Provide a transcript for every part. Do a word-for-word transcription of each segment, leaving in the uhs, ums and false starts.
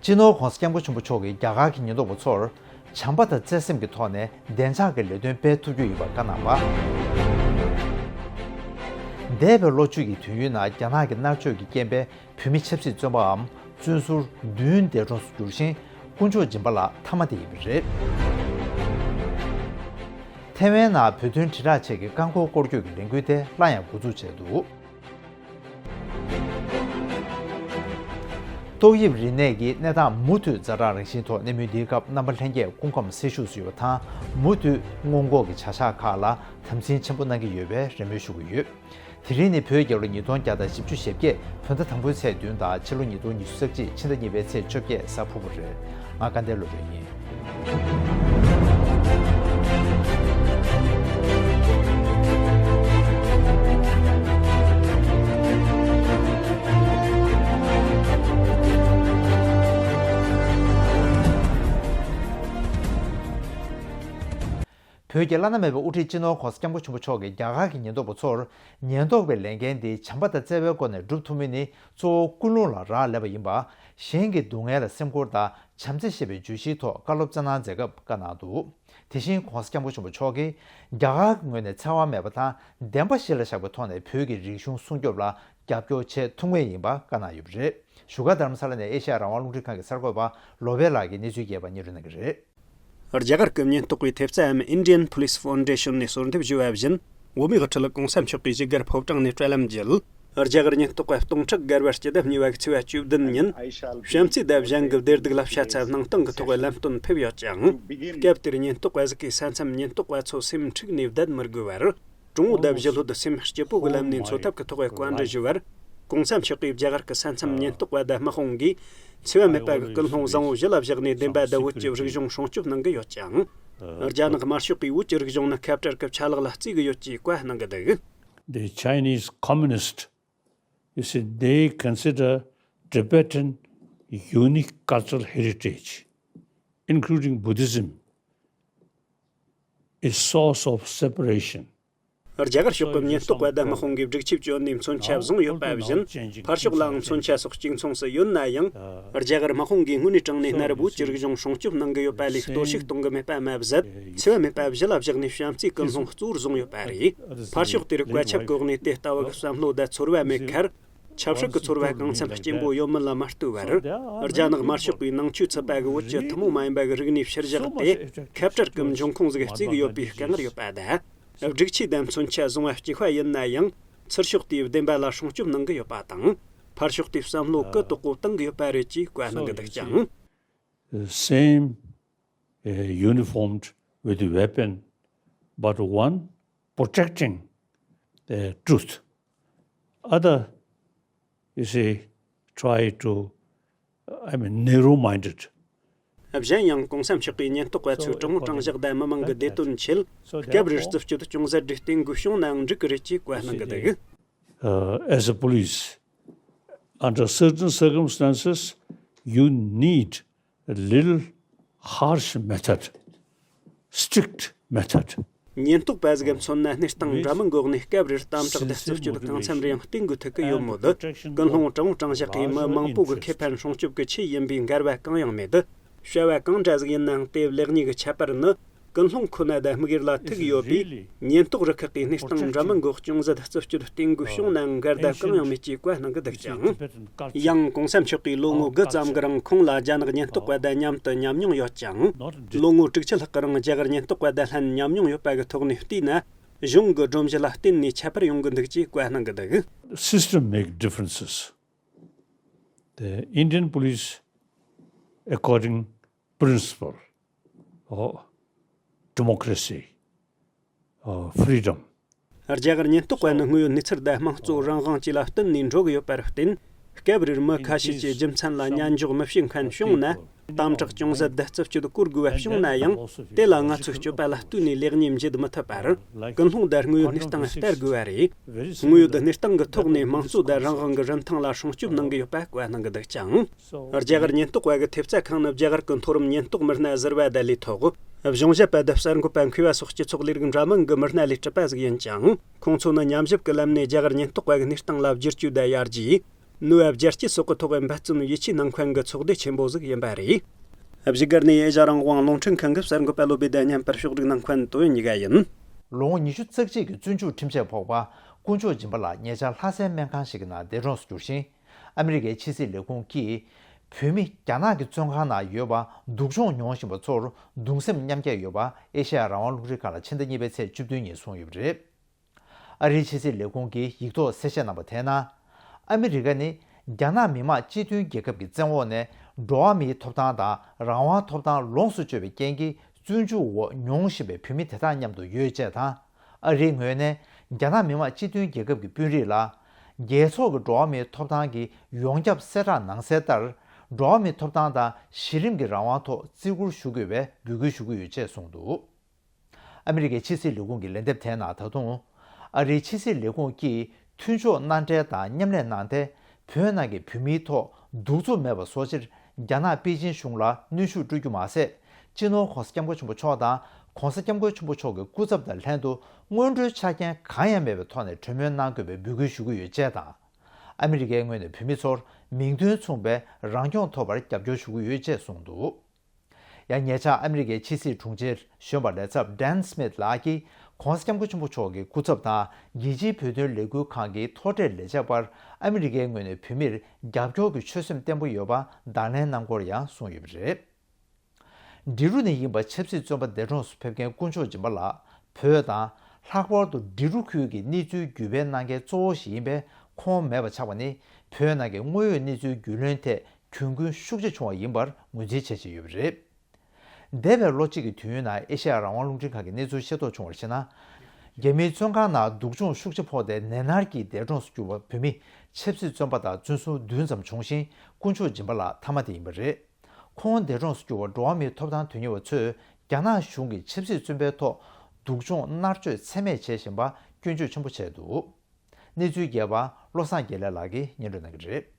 སྤྱི་ནོར་༧གོང་ས་༧སྐྱབས་མགོན་ཆེན་པོ་མཆོག་གིས་རྒྱ་གར་གྱི་ཉེན་རྟོག་པ་ཚོར་བྱམས་པ་དང་བརྩེ་སེམས་ཀྱི་ཐོག་ནས་བདེ་འཇགས་ཀྱི་ལས་དོན་སྤེལ་ཐུབ་རྒྱུ་ཡིན་པ་བཀའ་གནང་བ། འདས་པའི་ལོ་བཅུ་ཡི་དུས་ཡུན་ནང་རྒྱ་ནག་གི་མནར་གཅོད་ཀྱི་རྐྱེན་པས་བོད་མི་ཆབ་སྲིད་བཙོན་པའམ་བཙོན་ཟུར་བདུན་འདས་གྲོངས་སུ་གྱུར་ཞིང་། དཀོན་མཆོག་སྦྱིན་པ་ལགས་མཐའ་མ་དེ་ཡིན་པ་རེད། ཐེ་ཝན་ནང་བོད་དོན་དྲིལ་བསྒྲགས་ཆེད་ཀྱི་རྐང་འཁོར་སྐོར་སྐྱོད་ཀྱི་ལས་འགུལ་དེ་སླར་ཡང་འགོ་འཛུགས་བྱས་འདུག་ཏོག་དབྱིབས་རིམས་ནད་ཀྱི་གནས་སྟངས་མུ་མཐུད་ཛ་དྲག་རང་བཞིན་ཐོག་གནས་མུས་འདིའི་སྐབས་རྣམ་པ་ལྷན་རྒྱས་སྐུ་ཁམས་སེལ་ཤུགས་སུ་ཡོད་པ་དང་། མུ་མཐུད་སྔོན་འགོག་གི་བྱ་གཞག་ཁག་ལ་དམ་འཛིན་ཆེན་པོ་གནང་གི་ཡོད་པའི་རེ་སྨོན་ཞུ་གི་ཡོད། དེ་རིང་ནི་བོད་རྒྱལ་ལོ་ཉིས་སྟོང་བརྒྱ་དང་བཞི་བཅུ་ཞེ་བརྒྱད་བོད་ཟླ་དང་པོའི་ཚེས་བདུན་དང་ཕྱི་ལོ་ཉིས་སྟོང་ཉི་ཤུ་རྩ་གཅིག་ཕྱི་ཟླ་གཉིས་པའི་ཚེས་བཅོ་བརྒྱད་གཟའ་ཕུར་བུ་རེད། ང་དགའ་ལྡན་བློ་གྲོས་ཡིན། བོད་ཀྱི་བླ་ན་མེད་པའི་དབུ་ཁྲིད་སྤྱི་ནོར་༧གོང་ས་༧སྐྱབས་མགོན་ཆེན་པོ་མཆོག་གིས་རྒྱ་གར་གྱི་ཉེན་རྟོག་པ་ཚོར་ཉེན་རྟོག་པའི་ལས་འགན་འདི་བྱམས་པ་དང་བརྩེ་བའི་སྒོ་ནས་སྒྲུབ་ཐུབ་མིན་ནི་གཙོ་བོ་ཀུན་སློང་ལ་རག་ལས་པ་ཡིན་པ། གཞན་གྱི་སྡུག་བསྔལ་ལ་སེམས་ཁུར་དང་བྱམས་བརྩེ་ཞེས་པའི་བརྗོད་གཞིའི་ཐོག་བཀའ་སློབ་སྩལ་གནང་མཛད་སྐབས་བཀའ་གནང་འདུག་དེ་བཞིན་༧གོང་ས་༧སྐྱབས་མགོན་ཆེན་པོ་མཆོག་གིས་རྒྱ་གར་གྱི་ངོས་ནས་འཚེ་བ་མེད་པ་དང་བདེན་པ་གཞི་ལ་བཞག་པའི་ཐོག་ནས་བོད་ཀྱི་རིག་གཞུང་སྲུང་སྐྱོབ་ལ་རྒྱབ་སྐྱོར་བྱེད་ཐུབ་ངེས་ཡིན་པ་བཀའ་གནང་ཡོད་པ་རེད། བཞུགས་སྒར་རྡ་རམ་ས་ལ་ནས་ཨེ་ཤ་ཡ་རང་དབང་རླུང་འཕྲིན་ཁང་གི་གསར་འགོད་པ་ལོ་པེ་ལགས་ཀྱིས་གནས་ཚུལ་རྒྱས་པ་སྙན་སྒྲོན་གནང་གི་རེད། རྒྱ་གར་གྱི་ཉེན་རྟོག་པའི་ཐེབས་རྩའམ་Indian Police Foundation ནས་གསོལ་འདེབས་ཞུས་པ་བཞིན། བོད་མིའི་དབུ་ཁྲིད་༧གོང་ས་མཆོག་གིས་བཞུགས་སྒར་ཕོ་བྲང་ནས་སྤྲོད་ལམ་བརྒྱུད། རྒྱ་གར་ཉེན་རྟོག་པ་སྟོང་ཕྲག་བརྒལ་བར་སྤྱི་ཟླ་གཉིས་པ་གི་ཚེས་པ་བཅུ་བདུན་ཉིན། བྱམས་བརྩེ་དང་གཞན་གྱི་བདེ་སྡུག་ལ་ཤ་ཚ་གནང་སྟངས་ཀྱི་ཐོག་ལམ་སྟོན་ཕེབས་ཡོད་ཅིང་། སྐབས་དེར་ཉེན་རྟོག་པ་ཟིག་གིས་ས་མཚམས་ཉེན་རྟོག་པ་ཚོ་སེམས་འཁྲུགས་ནས་བསྡད་མི་དགོས་པར། གྲུང་བོ་དང་ཞི་ལྷོད་དུ་སེམས་སྐྱིད་པོ་གི་ལམ་ནས་འཚོ་ཐབས་ཀྱི་ཐོག་བཀའ་འདྲི་ཞུ་བར། ༧གོང་ས་མཆོག་གིས་རྒྱ་གར་གྱི་ས་མཚམས་ཉེན་རྟོག་པ་དང་དམག་དཔུང་གིས་འཚེ་བ་མེད་པ་གི་ཀུན་སློང་བཟང་བོ་གཞི་ལ་བཞག་ནས་བདེན་པ་དང་བོད་ཀྱི་རིག་གཞུང་སྲུང་སྐྱོབ་གནང་གི་ཡོད་ཅིང་། རྒྱ་ནག་དམར་ཤོག་གིས་བོད་ཀྱི་རིག་གཞུང་ནི་ཁ་བྲལ་གྱི་ཆ་ལག་ལ་བརྩི་གི་ཡོད་ཅེས་བཀའ་གནང་གི་འདུག The Chinese Communist, you see, they consider Tibetan unique cultural heritage, including Buddhism, a source of separation. རྒྱ་གར་ཕྱོགས་ཀྱི་ཉེན་རྟོག་པ་དང་དམག་དཔུང་གིས་སྒྲིག་ཆས་བཅོལ་ནས་མཚོན་ཆ་བཟུང་ཡོད་པ་བཞིན། ཕར་ཕྱོགས་ལའང་མཚོན་ཆ་སོགས་གཅིག་མཚུངས་སུ་ཡོད་ན་ཡང་། རྒྱ་གར་དམག་དཔུང་གིས་དངོས་གནས་དྲང་གནས་སྔར་བོད་ཀྱི་རིག་གཞུང་སྲུང་སྐྱོབ་གནང་གི་ཡོད་པ་ལས་གཏོར་བཤིག་གཏོང་གི་མེད་པ་མ་ཟད། འཚེ་བ་མེད་པ་གཞི་ལ་བཞག་ནས་བྱམས་བརྩེའི་ཀུན་སློང་གཙོ་བོར་བཟུང་ཡོད་པ་རེད། ཕར་ཕྱོགས་དེར་བཀའ་ཁྱབ་གི་འོག་ནས་དེ་ལྟ་བུ་གི་བསམ་བློ་དང་ཚོར་བ་མེད་ཁར། ཆབ་སྲིད་ཀྱི་ཚོར་བ་གང་འཚམ་སྐྱེན་པོ་ཡོད་མིན་ལ་མ་ལྟོས་པར། རྒྱ་ནག་དམར་ཤོག་གིས་ནང་ཆོས་ཚུད་པ་གི་བོད་ཀྱི་ཐུན་མོང་མ་ཡིན་པ་གི་རིག་གནས་ཕྱིར་བཞག་སྟེ། ཁ་བྲལ་གྱི་འབྱུང་ཁུངས་ཟིག་བརྩི་གི་ཡོད་པའི་དཀའ་ངལ་ཡོད་པ་དང་། སྒྲིག་ཆས་དང་མཚོན་ཆ་བཟུང་བ་གཅིག་པ་ཡིན་ན་ཡང་། ཚུར་ཕྱོགས་དེའི་བདེན་པ་ལ་སྲུང་སྐྱོབ་གནང་གི་ཡོད་པ་དང་། ཕར་ཕྱོགས་དེའི་བསམ་བློ་གུ་དོག་པོ་བཏང་གི་ཡོད་པ་རེད་ཅེས་བཀའ་གནང་གི་འདུག་ཅིང་། Same, uh, uniformed with the weapon, but one protecting the truth. Other, you see, try to, I mean, narrow-minded. གཞན་ཡང་གོང་ས་མཆོག་གིས་ཉེན་རྟོག་པ་ཚོའི་དྲང་དྲང་བཞག་དང་མི་མང་གི་བདེ་དོན་ཆེད། སྐབས་རེར་རྩུབ་སྤྱོད་ཅུང་ཟད་འདྲ་བསྟེན་དགོས་བྱུང་ནའང་འགྲིག་གི་རེད་ཅེས་བཀའ་གནང་གི་འདུག Uh, as a police, under certain circumstances, you need a little harsh method, strict method. ཉེན་རྟོག་པ་ཟིག་མཚོན་ན། གནས་སྟངས་འདྲ་མིན་འགོག་ནས་སྐབས་རེར་དམ་དྲག་དང་རྩུབ་སྤྱོད་གང་འཚམ་རེ་ཡང་བསྟེན་དགོས་ཐུག་གི་ཡོད་མོད། ཀུན་སློང་དྲང་དྲང་བཞག་གིས་མི་མང་པོ་གི་ཁེ་ཕན་སྲུང་སྐྱོབ་ཀྱི་ཆེད་ཡིན་པའི་འགལ་བ་གང་ཡང་མེད། བྱ་བ་གང་འདྲ་ཟིག་ཡིན་ནའང་དེ་ལེགས་ཉེས་ཀྱི་ཁྱད་པར་ནི། ཀུན་སློང་ཁོ་ན་དང་དམིགས་ཡུལ་ལ་ཐུག་ཡོད་པས། ཉེན་རྟོག་རུ་ཁག་གིས་གནས་སྟངས་འདྲ་མིན་འགོག་ཅུང་ཟད་རྩུབ་སྤྱོད་བསྟེན་དགོས་བྱུང་ནའང་འགལ་ཟླ་གང་ཡང་མེད་ཅེས་བཀའ་གནང་གི་འདུག་ཅིང་། ཡང་གོང་ས་མཆོག་གིས་ལོ་ངོ་དགུ་ཙམ་གྱི་རིང་ཁོང་ལ་རྒྱ་ནག་ཉེན་རྟོག་པ་དང་མཉམ་དུ་ཉམས་མྱོང་ཡོད་ཅིང་། ལོ་ངོ་དྲུག་ཅུ་ལྷག་གི་རིང་རྒྱ་གར་ཉེན་རྟོག་པ་དང་ལྷན་ཉམས་མྱོང་ཡོད་པ་གི་ཐོག་ནས་བལྟས་ན། གཞུང་གི་སྒྲོམ་གཞི་ལ་བརྟེན་ནས་ཁྱད་པར་ཡོང་གི་འདུག་ཅེས་བཀའ་གནང་གི་འདུག System make differences. The Indian police, according principle of democracy, uh, freedom. རྒྱ་གར་ཉེན་རྟོག་པ་ནི་དངོས་ཡོད་གནས་ཚུལ་དང་དམངས་གཙོ་རང་དབང་བཅས་ལ་བསྟུན་ནས་འགྲོ་གི་ཡོད་པར་བརྟེན། སྐབས་རེར་མི་ཁ་ཤས་ཀྱི་རྒྱུ་མཚན་ལ་ཉན་འཇོག་མི་བྱེད་མཁན་བྱུང་ན། དམ་དྲག་ཅུང་ཟད་དང་རྩུབ་སྤྱོད་སྐོར་དགོས་པ་བྱུང་ན་ཡང་། དེ་ལ་ང་ཚོའི་སྤྱོད་པ་ལ་ལྟོས་ནས་ལེགས་ཉེས་འབྱེད་མི་ཐུབ་པར། ཀུན་སློང་དང་དངོས་ཡོད་གནས་སྟངས་བསྟར་དགོས་པ་རེད། དངོས་ཡོད་གནས་སྟངས་ཀྱི་ཐོག་ནས་དམངས་གཙོ་དང་རང་དབང་གི་རིན་ཐང་ལ་སྲུང་སྐྱོབ་གནང་གི་ཡོད་པ་བཀའ་གནང་གི་འདུག་ཅིང་། རྒྱ་གར་ཉེན་རྟོག་པ་གི་ཐེབས་རྩ་ཁང་ནི་རྒྱ་གར་གྱི་མཐོ་རིམ་ཉེན་རྟོག་མི་སྣ་ཟུར་པ་དང་ལས་ཐོག་གཞུང་ཞབས་པ་དང་གསར་འགོད་པ་མཁས་པ་སོགས་སྤྱི་ཚོགས་ལས་རིགས་འདྲ་མིན་གྱི་མི་སྣ་ལས་གྲུབ་པ་ཟིག་ཡིན་ཅིང་། ཁོང་ཚོ་ནི་ཉམས་ཞིབ་ཀྱི་ལམ་ནས་རྒྱ་གར་ཉེན་རྟོག་པ་གི་གནས་སྟངས་ལ་བསྒྱུར་བཅོས་དང་ཡར་རྒྱས། ནུས་པ་རྒྱ་སྐྱེད་སོགས་ཀྱི་ཐོག་འབད་བརྩོན་ཡིད་ཆེས་གནང་མཁན་གྱི་ཚོགས་སྡེ་ཆེན་པོ་ཟིག་ཡིན་པ་རེད། བཞུགས་སྒར་ནས་ཨེ་ཤ་རང་དབང་རླུང་འཕྲིན་ཁང་གི་གསར་འགོད་པ་བློ་བདེ་ཟླ་ཉན་པར་ཕྱོགས་སྒྲིག་གནང་མཁན་དོན་གཉིས་ཀ་ཡིན། ལོ་ངོ་ཉི་ཤུ་རྩ་གཅིག་གི་བཙོན་འཇུག་ཁྲིམས་ཆད་ཕོག་པ་དཀོན་མཆོག་སྦྱིན་པ་ལགས་ཉེ་ཆར་ལྷ་སའི་སྨན་ཁང་ཞིག་གི་ནང་འདས་གྲོངས་སུ་གྱུར་ཞིང་། ཨ་མི་རི་ཀའི་ཕྱི་སྲིད་ལས་ཁུངས་ཀྱིས་བོད་མི་རྒྱ་ནག་གི་བཙོན་ཁང་ནང་ཡོད་པ་སྡུག་སྦྱོང་མྱོང་བཞིན་པ་ཚོར་གདུང་སེམས་མཉམ་སྐྱེད་ཡོད་པ་ཨེ་ཤ་ཡ་རང་དབང་རླུང་འཕྲིན་ཁང་ལ་ཕྱི་ཟླ་གཉིས་པའི་ཚེས་བཅུ་བདུན་ཉིན་གསུངས་ཡོད་པ་རེད། ཨ་རིའི་ཕྱི་སྲིད་ལས་ཁུངས་ཀྱིས་ཡིག་ཐོག་གསལ་བཤད་གནང་པ་དེའི་ནང་། ཨ་མི་རི་ཀ་ནི་རྒྱ་ནག་མི་དམངས་སྤྱི་མཐུན་རྒྱལ་ཁབ་ཀྱི་བཙན་འོག་ནས་འགྲོ་བ་མིའི་ཐོབ་ཐང་དང་རང་དབང་ཐོབ་ཐང་ལོངས་སུ་སྤྱོད་པའི་རྐྱེན་གྱིས་བཙོན་འཇུག་འོག་མྱོང་བཞིན་པའི་བོད་མི་དེ་དག་མཉམ་དུ་ཡོད་ཅེས་དང་། ཨ་རིའི་ངོས་ནས་རྒྱ་ནག་མི་དམངས་སྤྱི་མཐུན་རྒྱལ་ཁབ་ཀྱི་དཔོན་རིགས་ལ། རྒྱལ་ཚོགས་ཀྱི་འགྲོ་བ་མིའི་ཐོབ་ཐང་གི་ཡོངས་ཁྱབ་གསལ་བསྒྲགས་ནང་གསལ་ལྟར། འགྲོ་བ་མིའི་ཐོབ་ཐང་དང་གཞི་རིམ་གྱི་རང་དབང་ཐོག་བརྩི་བཀུར་ཞུ་དགོས་པའི་འབོད་སྐུལ་ཞུ་གི་ཡོད་ཅེས་གསུངས་འདུག་ཨ་མི་རི་ཀའི་ཕྱི་སྲིད་ལས་ཁུངས་ཀྱི་ལན་འདེབས་དེའི་ནང་ད་དུང་། ཨ་རིའི་ཕྱི་སྲིད་ལས་ཁུངས་ཀྱིས་མཐུན་ཕྱོགས་མནའ་འབྲེལ་དང་མཉམ་ལས་གནང་སྟེ། བོད་ནང་གི་བོད་མིའི་ཐོག་གདུག་རྩུབ་མེད་པ་བཟོ་ཕྱིར་རྒྱ་ནག་པེ་ཅིན་གཞུང་ལ་གནོན་ཤུགས་སྤྲོད་རྒྱུ་མ་ཟད། སྤྱི་ནོར་༧གོང་ས་༧སྐྱབས་མགོན་ཆེན་པོ་མཆོག་དང་༧གོང་ས་༧སྐྱབས་མགོན་ཆེན་པོ་མཆོག་གི་སྐུ་ཚབ་དང་ལྷན་དུ་སྔོན་འགྲོའི་ཆ་རྐྱེན་གང་ཡང་མེད་པའི་ཐོག་ནས་གྲོས་མོལ་གནང་དགོས་པའི་འབོད་སྐུལ་ཞུ་གི་ཡོད་ཅེས་དང་། ཨ་མི་རི་ཀའི་ངོས་ནས་བོད་མི་ཚོར་མིང་དོན་མཚུངས་པའི་རང་སྐྱོང་ཐོབ་པར་རྒྱབ་སྐྱོར་ཞུ་གི་ཡོད་ཅེས་གསུངས་འདུག་ཡང་ཉེ་ཆར་ཨ་མི་རི་ཀའི་ཕྱི་སྲིད་དྲུང་ཆེ་གཞོན་པ་ལས་ཚབ་ཌན་སྨིཐ་ལགས་ཀྱིས་༧གོང་ས་༧སྐྱབས་མགོན་ཆེན་པོ་མཆོག་གི་སྐུ་ཚབ་དང་རྒྱལ་སྤྱིའི་བོད་དོན་ལས་འགུལ་ཁང་གི་མཐོ་གྲས་ལས་བྱེད་པར་ཨ་མི་རི་ཀའི་ངོས་ནས་བོད་མིར་རྒྱབ་སྐྱོར་གྱི་ཆོད་སེམས་བརྟན་པོ་ཡོད་པ་དང་ལེན་གནང་སྐོར་ཡང་གསུངས་ཡོད་པ་རེད། འབྲི་རུ་ནས་ཡིན་པ་ཆབ་སྲིད་བཙོན་པ་འདས་གྲོངས་སུ་ཕེབས་མཁན་དཀོན་མཆོག་སྦྱིན་པ་ལགས་བོད་དང་ལྷག་པར་དུ་འབྲི་རུ་ཁུལ་གྱི་གནས་ཚུལ་བརྒྱུད་སྤེལ་གནང་མཁན་གཙོ་བོ་ཞིག་ཡིན་པས་ཁོང་མེད་པ་ཆགས་པ་ནི་བོད་ནང་གི་དངོས་ཡོད་གནས་ཚུལ་རྒྱུས་ལོན་ཐད་གྱོང་གུན་ཤུགས་ཆེ་བྱུང་བ་ཡིན་པར་ངོས་འཛིན་བྱེད་བཞིན་ཡོད་པ་རེད། འདས་པའི་ལོ་གཅིག་གི་དུས་ཡུན་ནང་ཨེ་ཤ་ཡ་རང་དབང་རླུང་འཕྲིན་ཁང་གིས་གནས་ཚུལ་ཤེས་རྟོགས་བྱུང་བར་གཞིགས་ན། རྒྱ་མིའི་བཙོན་ཁང་ནང་སྡུག་སྦྱོང་ཤུགས་ཆེ་ཕོག་སྟེ་ནད་མནར་གྱིས་འདས་གྲོངས་སུ་གྱུར་པ་བོད་མི་ཆབ་སྲིད་བཙོན་པ་དང་བཙོན་སྲུང་བདུན་ཙམ་བྱུང་ཞིང་དཀོན་མཆོག་སྦྱིན་པ་ལགས་མཐའ་མ་དེ་ཡིན་པ་རེད། ཁོང་འདས་གྲོངས་སུ་གྱུར་བ་འགྲོ་བ་མིའི་ཐོབ་ཐང་དོན་གཉེར་བ་ཚོས་རྒྱ་ནག་གཞུང་གིས་ཆབ་སྲིད་བཙོན་པའི་ཐོག་སྡུག་སྦྱོང་མནར་གཅོད་ཚད་མེད་བྱེད་བཞིན་པ་སྐྱོན་བརྗོད་ཆེན་པོ་བྱས་འདུག་གནས་ཚུལ་རྒྱས་པ་བློ་བཟང་དགེ་ལེགས་ལགས་ཀྱིས་སྙན་སྒྲོན་གནང་གི་རེད།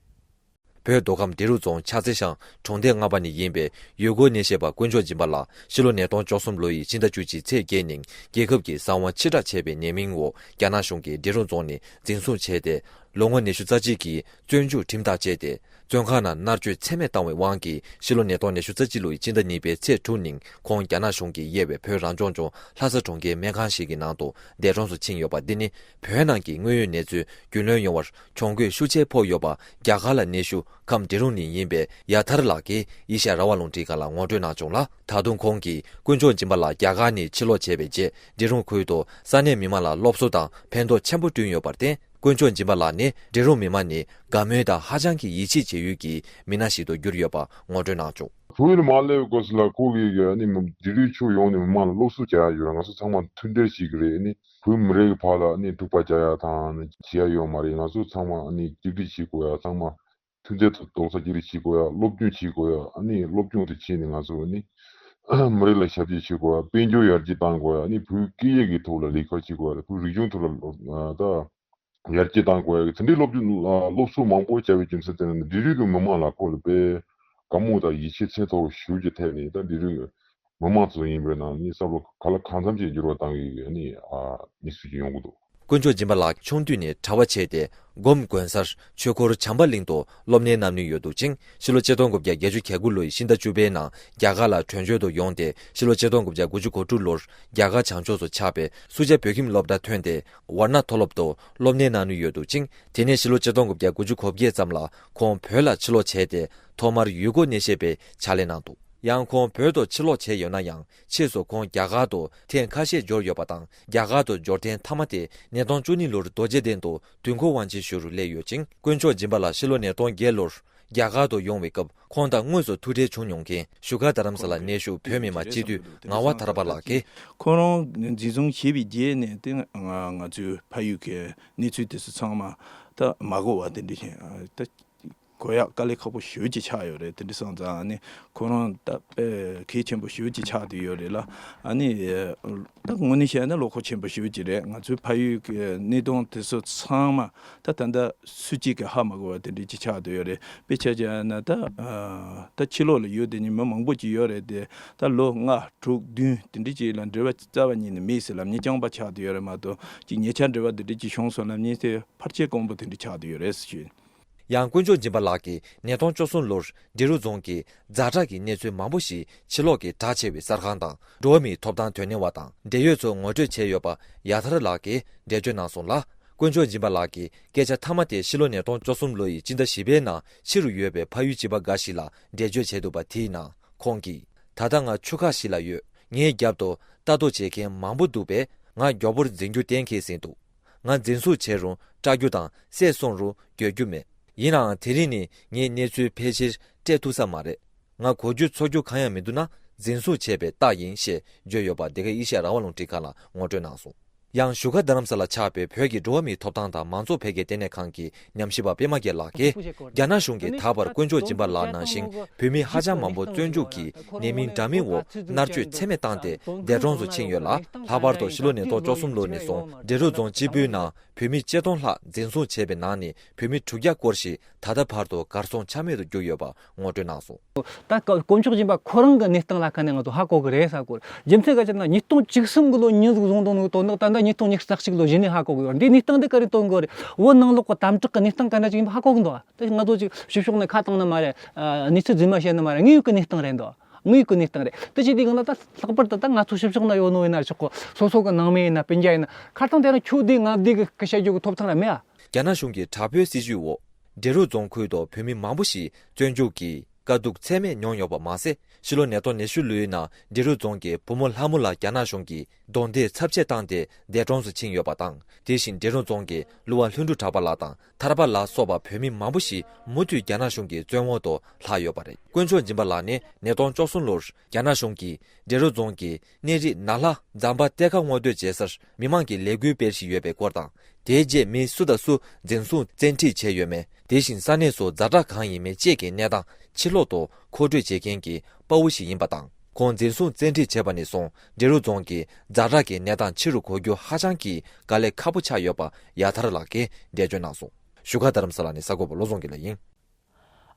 བོད་མདོ་ཁམས་འབྲི་རུ་རྫོང་ཕྱག་འཚལ་ཤང་གྲོང་སྡེ་ལྔ་པ་ནས་ཡིན་པའི་ཡུལ་སྐོར་སྣེ་ཤན་པ་དཀོན་མཆོག་སྦྱིན་པ་ལགས་ཕྱི་ལོ་ཉིས་སྟོང་བཅུ་གསུམ་ལོ་ཡི་ཕྱི་ཟླ་བཅུ་གཅིག་ཚེས་བརྒྱད་ཉིན་རྒྱལ་ཁབ་ཀྱི་གསང་བ་ཕྱིར་བསྒྲགས་བྱས་པའི་ཉེས་མིང་འོག་རྒྱ་ནག་གཞུང་གིས་འབྲི་རུ་རྫོང་ནས་འཛིན་བཟུང་བྱས་ཏེ། ལོ་ངོ་ཉི་ཤུ་རྩ་གཅིག་གི་བཙོན་འཇུག་ཁྲིམས་ཐག་བཅད་དེ། བཙོན་ཁང་ནང་མནར་གཅོད་ཚད་མེད་བཏང་བའི་དབང་གིས་ཕྱི་ལོ་ཉིས་སྟོང་ཉི་ཤུ་རྩ་གཅིག་ལོ་ཡི་ཕྱི་ཟླ་གཉིས་པའི་ཚེས་དྲུག་ཉིན་ཁོང་རྒྱ་ནག་གཞུང་གིས་དབྱེ་བའི་བོད་རང་སྐྱོང་ལྗོངས་ལྷ་ས་གྲོང་ཁྱེར་སྨན་ཁང་ཞིག་གི་ནང་དུ་འདས་གྲོངས་སུ་ཕྱིན་ཡོད་པ་འདི་ནི་བོད་ནང་གི་དངོས་ཡོད་གནས་ཚུལ་རྒྱུས་ལོན་ཡོང་བར་གྱོང་གུད་ཤུགས་ཆེ་ཕོག་ཡོད་པ། རྒྱ་གར་ལ་ནེ་ཤུ་ཁམས་འབྲི་རུ་ནས་ཡིན་པའི་ཡ་ཐར་ལགས་ཀྱིས་ཨེ་ཤ་ཡ་རང་དབང་རླུང་འཕྲིན་ཁང་ལ་ངོ་སྤྲོད་གནང་བྱུང་ལ། ད་དུང་ཁོང་གིས་དཀོན་མཆོག་སྦྱིན་པ་ལགས་རྒྱ་གར་ནས་ཕྱིར་ལོག་བྱས་པའི་རྗེས་འབྲི་རུ་ཁུལ་དུ་ས་གནས་མི་མང་ལ་སློབ་གསོ་དང་ཕན་ཐོགས་ཆེན་པོ་བསྐྲུན་ཡོད་པར་བརྟེན། དཀོན་མཆོག་སྦྱིན་པ་ལགས་ནི་འབྲི་རུ་མི་མང་ནས་དགའ་མོས་དང་ཧ་ཅང་གི་ཡིད་ཆེས་བྱེད་ཡུལ་གྱི་མི་སྣ་ཞིག་ཏུ་གྱུར་ཡོད་པ་ངོ་སྤྲོད་གནང་བྱུང་། བོད་ལ་མ་སླེབས་སྐབས་སུ་ལ་ཁོ་གིས་ཨ་ནི་འབྲི་རུའི་ཕྱོགས་ཡོངས་ནས་མི་མང་ལ་སློབ་གསོ་རྒྱག་ཡོད། ང་ཚོ་ཚང་མ་མཐུན་སྒྲིལ་ཞིག་རེད། ཨ་ནི་བོད་མི་རིགས་ཀྱི་བར་ལ་ཨ་ནི་འཁྲུག་པ་རྒྱག་ཡ་དང་བྱེད་ཡ་ཡོད་མ་རེད། ང་ཚོ་ཚང་མ་ཨ་ནི་གཅིག་སྒྲིལ་བྱེད་དགོས་ཡ། ཚང་མ་མཐུན་སྒྲིལ་དང་རྡོག་རྩ་གཅིག་སྒྲིལ་བྱེད་དགོས་ཡ། སློབ་སྦྱོང་བྱེད་དགོས་ཡ། ཨ་ནི་སློབ་སྦྱོང་དེ་བྱས་ནས་ང་ཚོ་ཨ་ནི་མི་རིགས་ལ་ཞབས་ཕྱི་བྱེད་དགོས་ཡ། དཔལ་འབྱོར་ཡར་རྒྱས་གཏང་དགོས་ཡ། ཨ་ནི་བོད་སྐད་ཡིག་གི་ཐོག་ལ་ལས་ཀ་བྱེད་དགོས་ཡ། བོད་རིག་གཞུང་ཐོག་ལ་ད། ཡར་རྒྱས་གཏང་དགོས་ཡ་གི་དེ་འདྲའི་སློབ་སྦྱོང་སློབ་གསོ་མང་པོ་བྱ་བའི་རྒྱུ་མཚན་དེ་ནི་འབྲི་རུའི་གི་མི་མང་ལ་ཁོ་ལ་དཔེ་དགའ་མོས་དང་ཡིད་ཆེས་ཚད་མཐོ་ཞེ་པོ་ཅིག་ཐེབས་ནས། ད་འབྲི་རུའི་མི་མང་ཚོ་ཡིན་པའི་ནང་ནས་བསམ་བློ་ག་ལ་གང་འཚམ་ཅིག་འགྱུར་བ་བཏང་གི་ཡོད་ནི་ཨ་གནས་ཚུལ་ཅིག་ཡོང་གི་འདུག། དཀོན་མཆོག་སྦྱིན་པ་ལགས་ཆུང་དུས་ནས་གྲྭ་པ་བྱས་ཏེ་སྒོམ་དགོན་གསར་ཆོས་འཁོར་བྱམས་པ་གླིང་དུ་སློབ་གཉེར་གནང་མུས་ཡོད་འདུག་ཅིང་། ཕྱི་ལོ་ཆིག་སྟོང་དགུ་བརྒྱ་བརྒྱད་ཅུ་གྱ་དགུ་ལོའི་ཕྱི་ཟླ་བཅུ་པའི་ནང་རྒྱ་གར་ལ་བྲོས་བྱོལ་དུ་ཡོང་སྟེ། ཕྱི་ལོ་ཆིག་སྟོང་དགུ་བརྒྱ་དགུ་བཅུ་གོ་དྲུག་ལོར་རྒྱ་གར་བྱང་ཕྱོགས་སུ་ཆགས་པའི་སུ་ཇཱ་བོད་ཁྱིམ་སློབ་གྲྭ་ཐོན་ཏེ། ཝར་ཎ་མཐོ་སློབ་ཏུ་སློབ་གཉེར་གནང་མུས་ཡོད་འདུག་ཅིང་། དེ་ནས་ཕྱི་ལོ་ཆིག་སྟོང་དགུ་བརྒྱ་དགུ་བཅུ་གོ་བརྒྱད་ཙམ་ལ་ཁོང་བོད་ལ་ཕྱིར་ལོག་བྱས་ཏེ། ཐོག་མར་ཡུལ་སྐོར་སྣེ་ཤན་པའི་ཕྱག་ལས་གནང་འདུག། ཡང་ཁོང་བོད་དུ་ཕྱིར་ལོག་བྱས་ཡོད་ན་ཡང་། ཕྱིས་སུ་ཁོང་རྒྱ་གར་དུ་ཐེངས་ཁ་ཤས་འབྱོར་ཡོད་པ་དང་། རྒྱ་གར་དུ་འབྱོར་ཐེངས་མཐའ་མ་དེ་ཉིས་སྟོང་བཅུ་གཉིས་ལོར་རྡོ་རྗེ་གདན་དུ་དུས་འཁོར་དབང་ཆེན་ཞུ་རུ་སླེབས་ཡོད་ཅིང་། དཀོན་མཆོག་སྦྱིན་པ་ལགས་ཕྱི་ལོ་ཉིས་སྟོང་བརྒྱད་ལོར་རྒྱ་གར་དུ་ཡོང་བའི་སྐབས། ཁོང་དང་དངོས་སུ་ཐུག་འཕྲད་བྱུང་མྱོང་མཁན་བཞུགས་སྒར་རྡ་རམ་ས་ལ་གནས་བཞུགས་བོད་མི་མང་སྤྱི་འཐུས་ངག་དབང་ཐར་པ་ལགས་ཀྱིས། ཁོ་རང་འཛིན་བཟུང་བྱས་པའི་རྗེས་ནས་དེ་ང་ང་ཚོའི་ཕ་ཡུལ་གྱི་གནས་ཚུལ་དེ་ཚོ་ཚང་མ་ད་མ་གོ་བ་དེ་འདྲ་ཞིག་ད་གོ་ཡག་དཀའ་ལས་ཁག་པོ་ཞེ་པོ་ཅིག་ཆགས་ཡོད་རེད། དེ་འདྲ་སོང་ཙང་ཨ་ནི་ཁོ་རང་ད་དཔེ་གལ་ཆེན་པོ་ཞེ་པོ་ཅིག་ཆགས་བསྡད་ཡོད་རེད་ལ། ཨ་ནི་ད་དངོས་གནས་བཤད་ན་བློ་ཁོག་ཆེན་པོ་ཞེ་པོ་ཅིག་རེད། ང་ཚོའི་ཕ་ཡུལ་གྱི་གནས་སྟངས་དེ་ཚོ་ཚང་མ་ད་ད་ལྟ་སུ་གཅིག་གིས་ཧ་མ་གོ་བ་དེ་འདྲ་ཅིག་ཆགས་བསྡད་ཡོད་རེད། དཔེ་ཆ་བཞག་ན་ད་ཨ་ད་ཕྱི་ལོགས་ལ་ཡོད་དེ་ནི་མི་མང་པོ་ཅིག་ཡོད་རེད་དེ། ད་ལོ་ལྔ་དྲུག་བདུན་དེ་འདྲ་ཅིག་ལ་འབྲེལ་བ་རྩ་བ་ཉིད་ནས་མེད་ཟེར་ལབ་མཁན་རྐྱང་པ་ཆགས་བསྡད་ཡོད་རེད་མ་གཏོགས། ཅིག་ཉེ་ཆར་འབྲེལ་བ་དེ་འདྲ་ཅིག་བྱུང་སོང་ལབ་མཁན་དེ་ཕལ་ཆེར་དཀོན་པོ་དེ་འདྲ་ཆགས་བསྡད་ཡོད་རེད་ཟེར་ཞུ། ཡང་དཀོན་མཆོག་སྦྱིན་པ་ལགས་ཀྱིས་ཉིས་སྟོང་བཅུ་གསུམ་ལོར་འབྲི་རུ་རྫོང་གི་ཛ་དྲག་གི་གནས་ཚུལ་མང་པོ་ཞིག་ཕྱི་ལོགས་ཀྱི་གྲགས་ཆེ་བའི་གསར་ཁང་དང་འགྲོ་བ་མིའི་ཐོབ་ཐང་དོན་གཉེར་བ་དང་འབྲེལ་ཡོད་ཚོས་ངོ་སྤྲོད་བྱས་ཡོད་པ་ཡ་ཐར་ལགས་ཀྱིས་འགྲེལ་བརྗོད་གནང་སོང་ལ། དཀོན་མཆོག་སྦྱིན་པ་ལགས་ཀྱིས་སྐད་ཆ་མཐའ་མ་དེ་ཕྱི་ལོ་ཉིས་སྟོང་བཅུ་གསུམ་ལོ་ཡི་སྤྱི་ཟླ་བཞི་པའི་ནང་ཕྱི་རུ་ཡོད་པའི་ཕ་ཡུལ་བྱིས་པ་འགའ་ཞིག་ལ་འགྲེལ་བརྗོད་བྱས་འདུག་པ་དེའི་ནང་ཁོང་གིས། ད་ལྟ་ང་ཆུ་ཁ་ཞིག་ལ་ཡོད། ངའི་རྒྱབ་ཏུ་ལྟ་རྟོག་བྱེད་མཁན་མང་པོ་འདུག་པས་ང་མགྱོགས་པོར་འཛིན་རྒྱུ་གཏན་འཁེལ་ཟིན་འདུག་ང་འཛིན་བཟུང་བྱས་རུང་སྐྲག་རྒྱུ་དང་བསད་སོང་རུང་འགྱོད་རྒྱུ་མེད། ཡིན་ནའང་དེ་རིང་ནི་ངས་གནས་ཚུལ་ཕལ་ཆེར་སྤྲད་ཐུབ་ས་མ་རེད། ང་གོ་རྒྱུ་ཚོར་རྒྱུ་གང་ཡང་མི་འདུག་ན་འཛིན་བཟུང་བྱས་པའི་རྟགས་ཡིན་ཞེས་བརྗོད་ཡོད་པ་འདི་ག་ཨེ་ཤ་ཡ་རང་དབང་རླུང་འཕྲིན་ཁང་ལ་ངོ་སྤྲོད་གནང་སོང་། ཡང་བཞུགས་སྒར་རྡ་རམ་ས་ལ་ཆགས་པའི་བོད་ཀྱི་འགྲོ་བ་མིའི་ཐོབ་ཐང་དང་མང་གཙོ་འཕེལ་རྒྱས་ལྟེ་གནས་ཁང་གི་ཉམས་ཞིབ་པ་པད་མ་རྒྱལ་ལགས་ཀྱིས། རྒྱ་ནག་གཞུང་གིས་ད་བར་དཀོན་མཆོག་སྦྱིན་པ་ལགས་ནང་བཞིན་བོད་མི་ཧ་ཅང་མང་པོ་བཙོན་འཇུག་གིས་ནད་རྨས་འདྲ་མིན་འོག་མནར་གཅོད་ཚད་མེད་བཏང་སྟེ་འདས་གྲོངས་སུ་ཕྱིན་ཡོད་ལ། ལྷག་པར་དུ་ཕྱི་ལོ་ཉིས་སྟོང་བཅུ་གསུམ་ལོ་ནས་བཟུང་འབྲི་རུ་རྫོང་གཅིག་པུའི་ནང་བོད་མི་ཆིག་སྟོང་ལྷག་འཛིན་བཟུང་བྱས་པའི་ནང་ནས་བོད་མི་དྲུག་བརྒྱ་སྐོར་ཞིག་ད་ལྟ་བར་དུ་གར་སོང་ཆ་མེད་དུ་གྱུར་ཡོད་པ་ངོ་སྤྲོད་གནང་སོང་། ད་དཀོན་མཆོག་སྦྱིན་པ་ཁོ་རང་གི་གནས་སྟངས་ལ་ཁ་ནས་ང་ཚོ་ཧ་གོ་གི་རེད་ཟེར་གོ། རྒྱུ་མཚན་ག་ཅི་ན་ཉིས་སྟོང་བཅུ་གསུམ་གི་ལོ་ཉིས་ཟིག་བཟུང་བཏང་ནོ་དོན་དག་ད་ལྟ་ཉིས་སྟོང་ཉི་ཤུ་རྩ་གཅིག་ལོ་གཞི་ནས་ཧ་གོ་གི་ཡོད། འདི་གནས་སྟངས་འདི་ག་རེ་སྟོན་གི་རེད། བོད་ནང་ལོགས་གི་དམ་དྲག་གི་གནས་སྟངས་ག་འདྲ་ཅིག་ཡིན་པ་ཧ་གོ་གི་འདུག་ད་ང་ཚོ་ཅིག་ཞིབ་ཕྱོགས་ནས་ཁ་བཏང་ནི་མ་རེད། གནས་ཚུལ་རྫུན་མ་བཤད་ནི་མ་རེད། དངོས་ཡོད་ཀྱི་གནས་སྟངས་རེད་འདུག་དངོས་ཡོད་ཀྱི་གནས་སྟངས་རེད། དེ་བྱས་དུས་གང་ལ་ད་ལྷག་པར་དུ་ད་ང་ཚོ་ཞིབ་ཕྱོགས་ན་ཡོད་ནོ་ཡིན་ན་ཆོག་གོ། སོ་སོ་གི་ནང་མི་ཡིན་ན་སྤུན་ཀྱག་ཡིན་ན་ཁ་བཏང་དེ་རིང་ཁྱོད་འདི་ང་འདི་གི་བཤད་རྒྱུ་གི་ཐོབ་ཐང་ར་མེད་ཨ། རྒྱ་ནག་གཞུང་གི་དྲག་པོའི་སྲིད་བྱུས་འོག་འབྲི་རུ་རྫོང་ཁུལ་དུ་བོད་མི་མང་པོ་ཞིག་བཙོན་འཇུག་གིས་དཀའ་སྡུག་ཚད་མེད་མྱོང་ཡོད་པ་མ་ཟད། ཕྱི་ལོ་ཉིས་སྟོང་ཉི་ཤུ་ལོའི་ནང་འབྲི་རུ་རྫོང་གི་བུ་མོ་ལྷ་མོ་ལ་རྒྱ་ནག་གཞུང་གིས་རྡུང་རྡེག་ཚབས་ཆེ་བཏང་སྟེ་འདས་གྲོངས་སུ་ཕྱིན་ཡོད་པ་དང་། དེ་བཞིན་འབྲི་རུ་རྫོང་གི་གླུ་བ་ལྷུན་གྲུབ་གྲགས་པ་ལགས་དང་ཐར་པ་ལ་སོགས་པ་བོད་མི་མང་པོ་ཞིག་མུ་མཐུད་རྒྱ་ནག་གཞུང་གི་བཙོན་འོག་ཏུ་ལྷག་ཡོད་པ་རེད། དཀོན་མཆོག་སྦྱིན་པ་ལགས་ནི་ཉིས་སྟོང་བཅུ་གསུམ་ལོར་རྒྱ་ནག་གཞུང་གིས་འབྲི་རུ་རྫོང་གི་གནས་རི་ན་ལྷ་ཛམ་བྷ་གཏེར་ཁ་སྔོག་འདོན་བྱེད་སར་མི་མང་གི་ལས་འགུལ་སྤེལ་བཞིན་ཡོད་པའི་སྐོར་དང་། དེའི་རྗེས་མི་སུ་དང་སུ་འཛིན་བཟུང་བཙན་ཁྲིད་བྱས་ཡོད་མེད། དེ་བཞིན་ས་གནས་སུ་ཛ་དྲག་གང་ཡིན་མིན་བཅས་ཀྱི་གནས་སྟངས་ཕྱི་ལོགས་ཏུ་མཁོ་སྤྲོད་བྱེད་མཁན་གྱི་དཔའ་བོ་ཞིག་ཡིན་པ་དང་། ཁོང་འཛིན་བཟུང་བཙན་ཁྲིད་བྱས་པ་ནས་བཟུང་འབྲི་རུ་རྫོང་གི་ཛ་དྲག་གི་གནས་སྟངས་ཕྱི་རུ་གོ་རྒྱུ་ཧ་ཅང་གི་དཀའ་ལས་ཁག་པོ་ཆགས་ཡོད་པ་ཡ་ཐར་ལགས་ཀྱིས་འགྲེལ་བརྗོད་གནང་སོང་། བཞུགས་སྒར་རྡ་རམ་ས་ལ་ནས་གསར་འགོད་པ་བློ་བཟང་དགེ་ལེགས་ཡིན།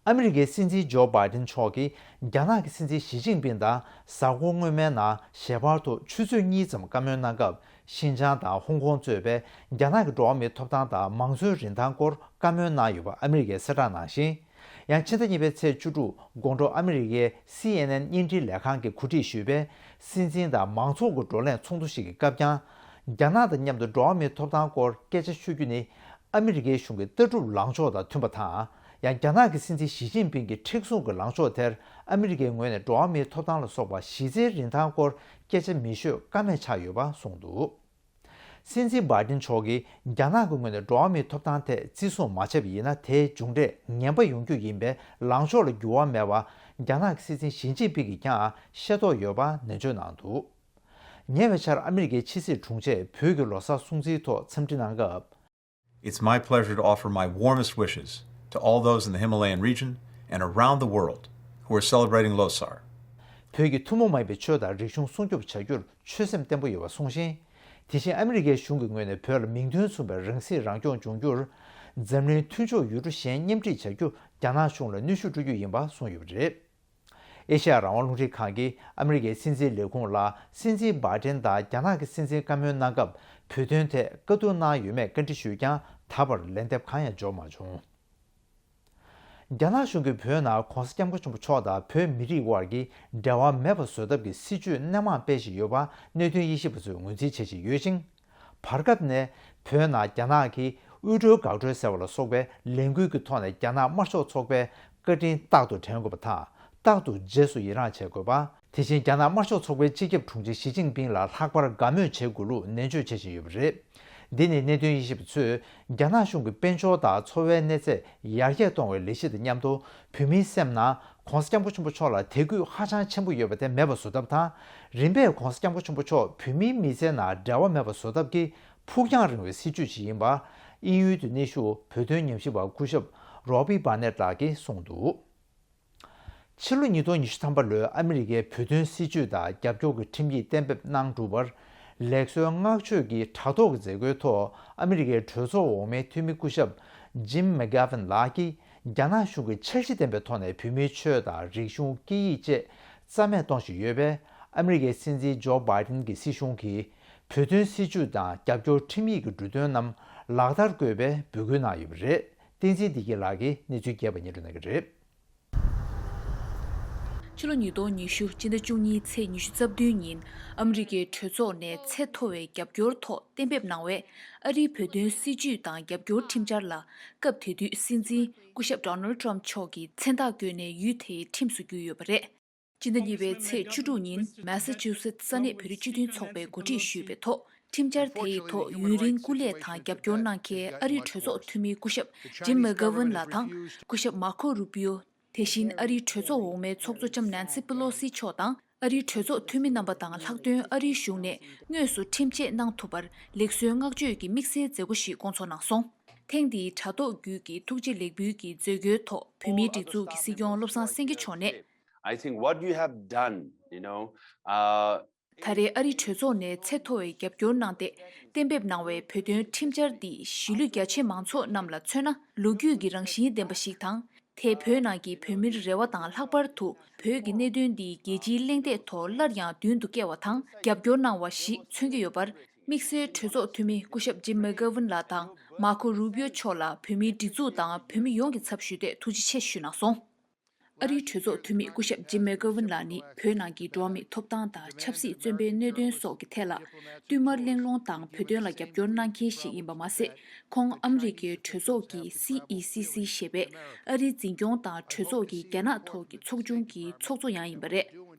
ཨ་མི་རི་ཀའི་སྲིད་འཛིན་ཇོ་བྷའི་ཏིན་མཆོག་གིས་རྒྱ་ནག་གི་སྲིད་འཛིན་ཞི་ཅིན་ཕིང་དང་གཟའ་འཁོར་སྔོན་མའི་ནང་ཞལ་པར་ཐོག་ཆུ་ཚོད་གཉིས་ཙམ་བཀའ་མོལ་གནང་སྐབས། ཤིན་ཅང་དང་ཧོང་ཀོང་གཙོས་པའི་རྒྱ་ནག་གི་འགྲོ་བ་མིའི་ཐོབ་ཐང་དང་མང་གཙོའི་རིན་ཐང་སྐོར་བཀའ་མོལ་གནང་ཡོད་པ་ཨ་མི་རི་ཀས་གསལ་བསྒྲགས་གནང་ཞིང་། ཡང་ཕྱི་ཟླ་གཉིས་པའི་ཚེས་བཅུ་དྲུག་དགོང་དྲོ་ཨ་མི་རི་ཀའི་སི་ཨེན་ཨེན་བརྙན་འཕྲིན་ལས་ཁང་གིས་གོ་སྒྲིག་ཞུས་པའི་སྲིད་འཛིན་དང་མང་ཚོགས་ཀྱི་བགྲོ་གླེང་ཚོགས་འདུ་ཞིག་གི་སྐབས་ཀྱང་། རྒྱ་ནག་དང་མཉམ་དུ་འགྲོ་བ་མིའི་ཐོབ་ཐང་སྐོར་སྐད་ཆ་ཤོད་རྒྱུ་ནི། ཨ་མི་རི་ཀའི་གཞུང་གི་ལྟ་གྲུབ་ལངས་ཕྱོགས་དང་མཐུན་པ་དང་། ཡང་རྒྱ་ནག་གི་སྲིད་འཛིན་ཞི་ཅིན་ཕིང་གི་མཁྲེགས་བཟུང་གི་ལངས་ཕྱོགས་དེར་ཨ་མི་རི་ཀའི་ངོས་ནས་འགྲོ་བ་མིའི་ཐོབ་ཐང་ལ་སོགས་པ་གཞི་རྩའི་རིན་ཐང་སྐོར་སྐད་ཆ་མི་ཤོད་ཀ་མེད་ཆགས་ཡོད་པ་གསུངས་འདུག་སྲིད་འཛིན་བྷའི་ཏིན་མཆོག་གིས་རྒྱ་ནག་གི་ངོས་ནས་འགྲོ་བ་མིའི་ཐོབ་ཐང་ཐད་བརྩི་སྲུང་མ་བྱས་པ་ཡིན་ན། དེའི་མཇུག་འབྲས་ངན་པ་ཡོང་རྒྱུ་ཡིན་པས། ལངས་ཕྱོགས་ལ་འགྱུར་བ་མེད་པ་རྒྱ་ནག་གི་སྲིད་འཛིན་ཞི་ཅིན་ཕིང་གིས་ཀྱང་ཤེས་རྟོགས་ཡོད་པ་ནན་བརྗོད་གནང་འདུག་ཉེ་བའི་ཆར་ཨ་མི་རི་ཀའི་ཕྱི་སྲིད་དྲུང་ཆེས་བོད་ཀྱི་ལོ་གསར་སྲུང་བརྩིའི་ཐོག་འཚམས་འདྲི་གནང་སྐབས། It's my pleasure to offer my warmest wishes to all those in the Himalayan region and around the world who are celebrating Losar. བོད་ཀྱི་ཐུན་མོང་མ་ཡིན་པའི་ཆོས་དང་རིག་གཞུང་སྲུང་སྐྱོབ་བྱ་རྒྱུར་ཆོད་སེམས་བརྟན་པོ་ཡོད་པ་གསུངས་ཤིང་། དེ་བཞིན་ཨ་མི་རི་ཀའི་གཞུང་གི་ངོས་ནས་བོད་ལ་མིང་དོན་མཚུངས་པའི་རང་སྲིད་རང་སྐྱོང་འབྱུང་རྒྱུར། འཛམ་གླིང་མཐུན་ཕྱོགས་ཡུལ་གྲུ་གཞན་མཉམ་སྒྲིག་བྱ་རྒྱུ་རྒྱ་ནག་གཞུང་ལ་གནོན་ཤུགས་སྤྲོད་རྒྱུ་ཡིན་པ་གསུངས་ཡོད་པ་རེད། ཨེ་ཤ་ཡ་རང་དབང་རླུང་འཕྲིན་ཁང་གིས་ཨ་མི་རི་ཀའི་སྲིད་འཛིན་ལས་ཁུངས་ལ་སྲིད་འཛིན་བྷའི་ཏིན་དང་རྒྱ་ནག་གི་སྲིད་འཛིན་བཀའ་མོལ་གནང་སྐབས། བོད་དོན་ཐད་བཀའ་བསྡུར་གནང་ཡོད་མེད་བཀའ་འདྲི་ཞུས་ཀྱང་། ད་བར་ལན་འདེབས་གང་ཡང་འབྱོར་མ་བྱུང་། རྒྱ་ནག་གཞུང་གིས་བོད་ནང་༧གོང་ས་༧སྐྱབས་མགོན་ཆེན་པོ་མཆོག་དང་བོད་མི་རིགས་དབར་གྱི་འབྲེལ་བ་མེད་པ་བཟོ་ཐབས་ཀྱི་སྲིད་བྱུས་སྣེ་མང་སྤེལ་བཞིན་ཡོད་པ་གནད་དོན་དབྱེ་ཞིབ་པ་ཚོས་ངོས་འཛིན་བྱེད་བཞིན་ཡོད་ཅིང་། བར་སྐབས་ནས་བོད་ནང་རྒྱ་ནག་གིས་དབུལ་སྒྲོལ་འགག་སྒྲོལ་ཟེར་བ་ལ་སོགས་པའི་ལས་འགུལ་གྱི་ཐོག་ནས་རྒྱ་ནག་དམར་ཤོག་ཚོགས་པའི་བཀའ་དྲིན་རྟག་ཏུ་དྲན་དགོས་པ་དང་། རྟག་ཏུ་རྗེས་སུ་ཡི་རངས་བྱེད་དགོས་པ། དེ་བཞིན་རྒྱ་ནག་དམར་ཤོག་ཚོགས་པའི་སྤྱི་ཁྱབ་དྲུང་ཆེ་ཞི་ཅིན་ཕིང་ལ་ལྷག་པར་དགའ་མོས་བྱེད་དགོས་ལུགས་ནན་བརྗོད་བྱེད་བཞིན་ཡོད་པ་རེད། འདི་ནི་གནད་དོན་དབྱེ་ཞིབ་པ་ཚོས་རྒྱ་ནག་གཞུང་གི་དཔལ་འབྱོར་དང་འཚོ་བའི་གནས་ཚད་ཡར་རྒྱས་གཏོང་བའི་ལས་གཞི་དང་མཉམ་དུ། བོད་མིའི་སེམས་ནང་༧གོང་ས་༧སྐྱབས་མགོན་ཆེན་པོ་མཆོག་ལ་དད་གུས་ཧ་ཅང་ཆེན་པོ་ཡོད་པ་དེ་མེད་པ་བཟོ་ཐབས་དང་། རིམ་པས་༧གོང་ས་༧སྐྱབས་མགོན་ཆེན་པོ་མཆོག་བོད་མིའི་མི་ཚེའི་ནང་འབྲེལ་བ་མེད་པ་བཟོ་ཐབས་ཀྱི་ཕུགས་རྒྱང་རིང་བའི་སྲིད་བྱུས་ཤིག་ཡིན་པ། དབྱིན་ཡུལ་དུ་གནས་བཞུགས་བོད་དོན་ཉམས་ཞིབ་པ་སྐུ་ཞབས་རོ་བྷི་བྷ་ནེད་ལགས་ཀྱིས་གསུངས་འདུག་ཕྱི་ལོ་ཉིས་སྟོང་ཉི་ཤུ་ཐམ་པ་ལོའི་ཨ་མི་རི་ཀའི་བོད་དོན་སྲིད་བྱུས་དང་རྒྱབ་སྐྱོར་གྱི་ཁྲིམས་ཡིག་གཏན་འབེབས་གནང་གྲུབ་པར། ལེགས་གསོལ་བསྔགས་བརྗོད་ཀྱི་དྲ་ཐོག་གི་མཛད་སྒོའི་ཐོག་ཨ་མི་རི་ཀའི་གྲོས་ཚོགས་འོག་མའི་འཐུས་མི་སྐུ་ཞབས་ཇིམ་མེག་གྷ་ཝིན་ལགས་ཀྱིས། རྒྱ་ནག་གཞུང་གིས་འཆར་གཞི་ལྡན་པའི་ཐོག་ནས་བོད་མིའི་ཆོས་དང་རིག་གཞུང་སྐད་ཡིག་བཅས་རྩ་མེད་གཏོང་བཞིན་ཡོད་པས། ཨ་མི་རི་ཀའི་སྲིད་འཛིན་ཇོ་བྷའི་ཏིན་གྱི་སྲིད་གཞུང་གིས། བོད་དོན་སྲིད་བྱུས་དང་རྒྱབ་སྐྱོར་ཁྲིམས་ཡིག་གི་འབྲུ་དོན་རྣམས་ལག་བསྟར་དགོས་པའི་འབོད་སྐུལ་གནང་ཡོད་པ་རེད། བསྟན་འཛིན་བདེ་སྐྱིད་ལགས་ཀྱིས་གནས་ཚུལ་རྒྱས་པ་སྙན་སྒྲོན་གནང་གི་རེད། ཕྱི་ལོ་ཉིས་སྟོང་ཉི་ཤུ་སྤྱི་ཟླ་བཅུ་གཉིས་ཚེས་ཉི་ཤུ་རྩ་བདུན་ཉིན་ཨ་མི་རི་ཀའི་གྲོས་ཚོགས་ནས་ཚད་མཐོ་བའི་རྒྱབ་སྐྱོར་ཐོག་གཏན་འབེབས་གནང་བའི་ཨ་རིའི་བོད་དོན་སྲིད་བྱུས་དང་རྒྱབ་སྐྱོར་ཁྲིམས་འཆར་ལ། སྐབས་དེ་དུས་སྲིད་འཛིན་སྐུ་ཞབས་Donald Trump་མཆོག་གིས་མཚན་རྟགས་བཀོད་ནས་ཡུལ་དེའི་ཁྲིམས་སུ་བསྒྱུར་ཡོད་པ་རེད། སྤྱི་ཟླ་གཉིས་པའི་ཚེས་བཅུ་དྲུག་ཉིན་མེ་ས་ཅུ་སེ་ས་གནས་བོད་རིགས་སྤྱི་མཐུན་ཚོགས་པས་གོ་སྒྲིག་ཞུས་པའི་ཐོག་ཁྲིམས་འཆར་དེའི་ཐོག་ཡུན་རིང་སྐུ་ལས་དང་རྒྱབ་སྐྱོར་གནང་མཁན་ཨ་རིའི་གྲོས་ཚོགས་འཐུས་མི་སྐུ་ཞབས་Jim McGovern་ལགས་དང་སྐུ་ཞབས་Marco Rubio། དེ་བཞིན་ཨ་རིའི་གྲོས་ཚོགས་འོག་མའི་ཚོགས་གཙོ་ལྕམ་Nancy Pelosi་མཆོག་དང་ཨ་རིའི་གྲོས་ཚོགས་འཐུས་མི་རྣམ་པ་དང་ལྷག་དོན་ཨ་རིའི་གཞུང་ནས་དངོས་སུ་ཁྲིམས་ཆད་གནང་ཐུབ་པར་ལེགས་གསོའི་བསྔགས་བརྗོད་ཀྱི་དམིགས་བསལ་མཛད་སྒོ་ཞིག་བསྐོང་ཚོགས་གནང་སོང་། ཐེངས་འདིའི་དྲ་ཐོག་བརྒྱུད་ཀྱི་ཐུགས་རྗེ་ལེགས་འབུལ་གྱི་མཛད་སྒོའི་ཐོག་བོད་མིའི་སྒྲིག་འཛུགས་ཀྱི་སྲིད་སྐྱོང་བློ་བཟང་སེང་གེ་མཆོག་ནས། I think what you have done, you know, uh, ད་རེས་ཨ་རིའི་གྲོས་ཚོགས་ནས་ཚད་མཐོ་བའི་རྒྱབ་སྐྱོར་གནང་སྟེ། གཏན་འབེབས་གནང་བའི་བོད་དོན་ཁྲིམས་འཆར་འདིས་གཞིས་ལུས་རྒྱ་ཆེ་མང་ཚོགས་རྣམས་ལ་མཚོན་ན་ལོ་རྒྱུས་ཀྱི་རང་བཞིན་ལྡན་པ་ཞིག་དང་། དེས་བོད་ནང་གི་བོད་མིར་རེ་བ་དང་ལྷག་པར་དུ་བོད་ཀྱི་གནད་དོན་འདི་རྒྱལ་སྤྱིའི་གླེང་སྟེགས་ཐོག་སླར་ཡང་མདུན་དུ་བསྐྱལ་བ་དང་རྒྱབ་སྐྱོར་གནང་བ་ཞིག་མཚོན་གྱི་ཡོད་པར། དམིགས་བསལ་གྲོས་ཚོགས་འཐུས་མི་སྐུ་ཞབས་Jim McGovern་ལགས་དང་Marco Rubio་མཆོག་ལ་བོད་མིའི་སྒྲིག་འཛུགས་དང་བོད་མི་ཡོངས་ཀྱི་ཚབ་ཞུས་ཏེ་ཐུགས་རྗེ་ཆེ་ཞུས་གནང་སོང་། ཨ་རིའི་གྲོས་ཚོགས་འཐུས་མི་སྐུ་ཞབས་Jim McGovern་ལགས་ནི་བོད་ནང་གི་འགྲོ་བ་མིའི་ཐོབ་ཐང་དང་ཆབ་སྲིད་བཙོན་པའི་གནད་དོན་སོགས་ཀྱི་ཐད་ལ་བསྟུད་མར་གླེང་སློང་དང་བོད་དོན་ལ་རྒྱབ་སྐྱོར་གནང་མཁན་ཞིག་ཡིན་པ་མ་ཟད། ཁོང་ཨ་མི་རི་ཀའི་གྲོས་ཚོགས་ཀྱི་སི་ཨི་སི་སི་ཞེས་པའི་ཨ་རིའི་འཛིན་སྐྱོང་དང་གྲོས་ཚོགས་ཀྱི་རྒྱ་ནག་ཐོག་གི་ཚོགས་ཆུང་གི་ཚོགས་གཙོ་ཡང་ཡིན་པ་རེད།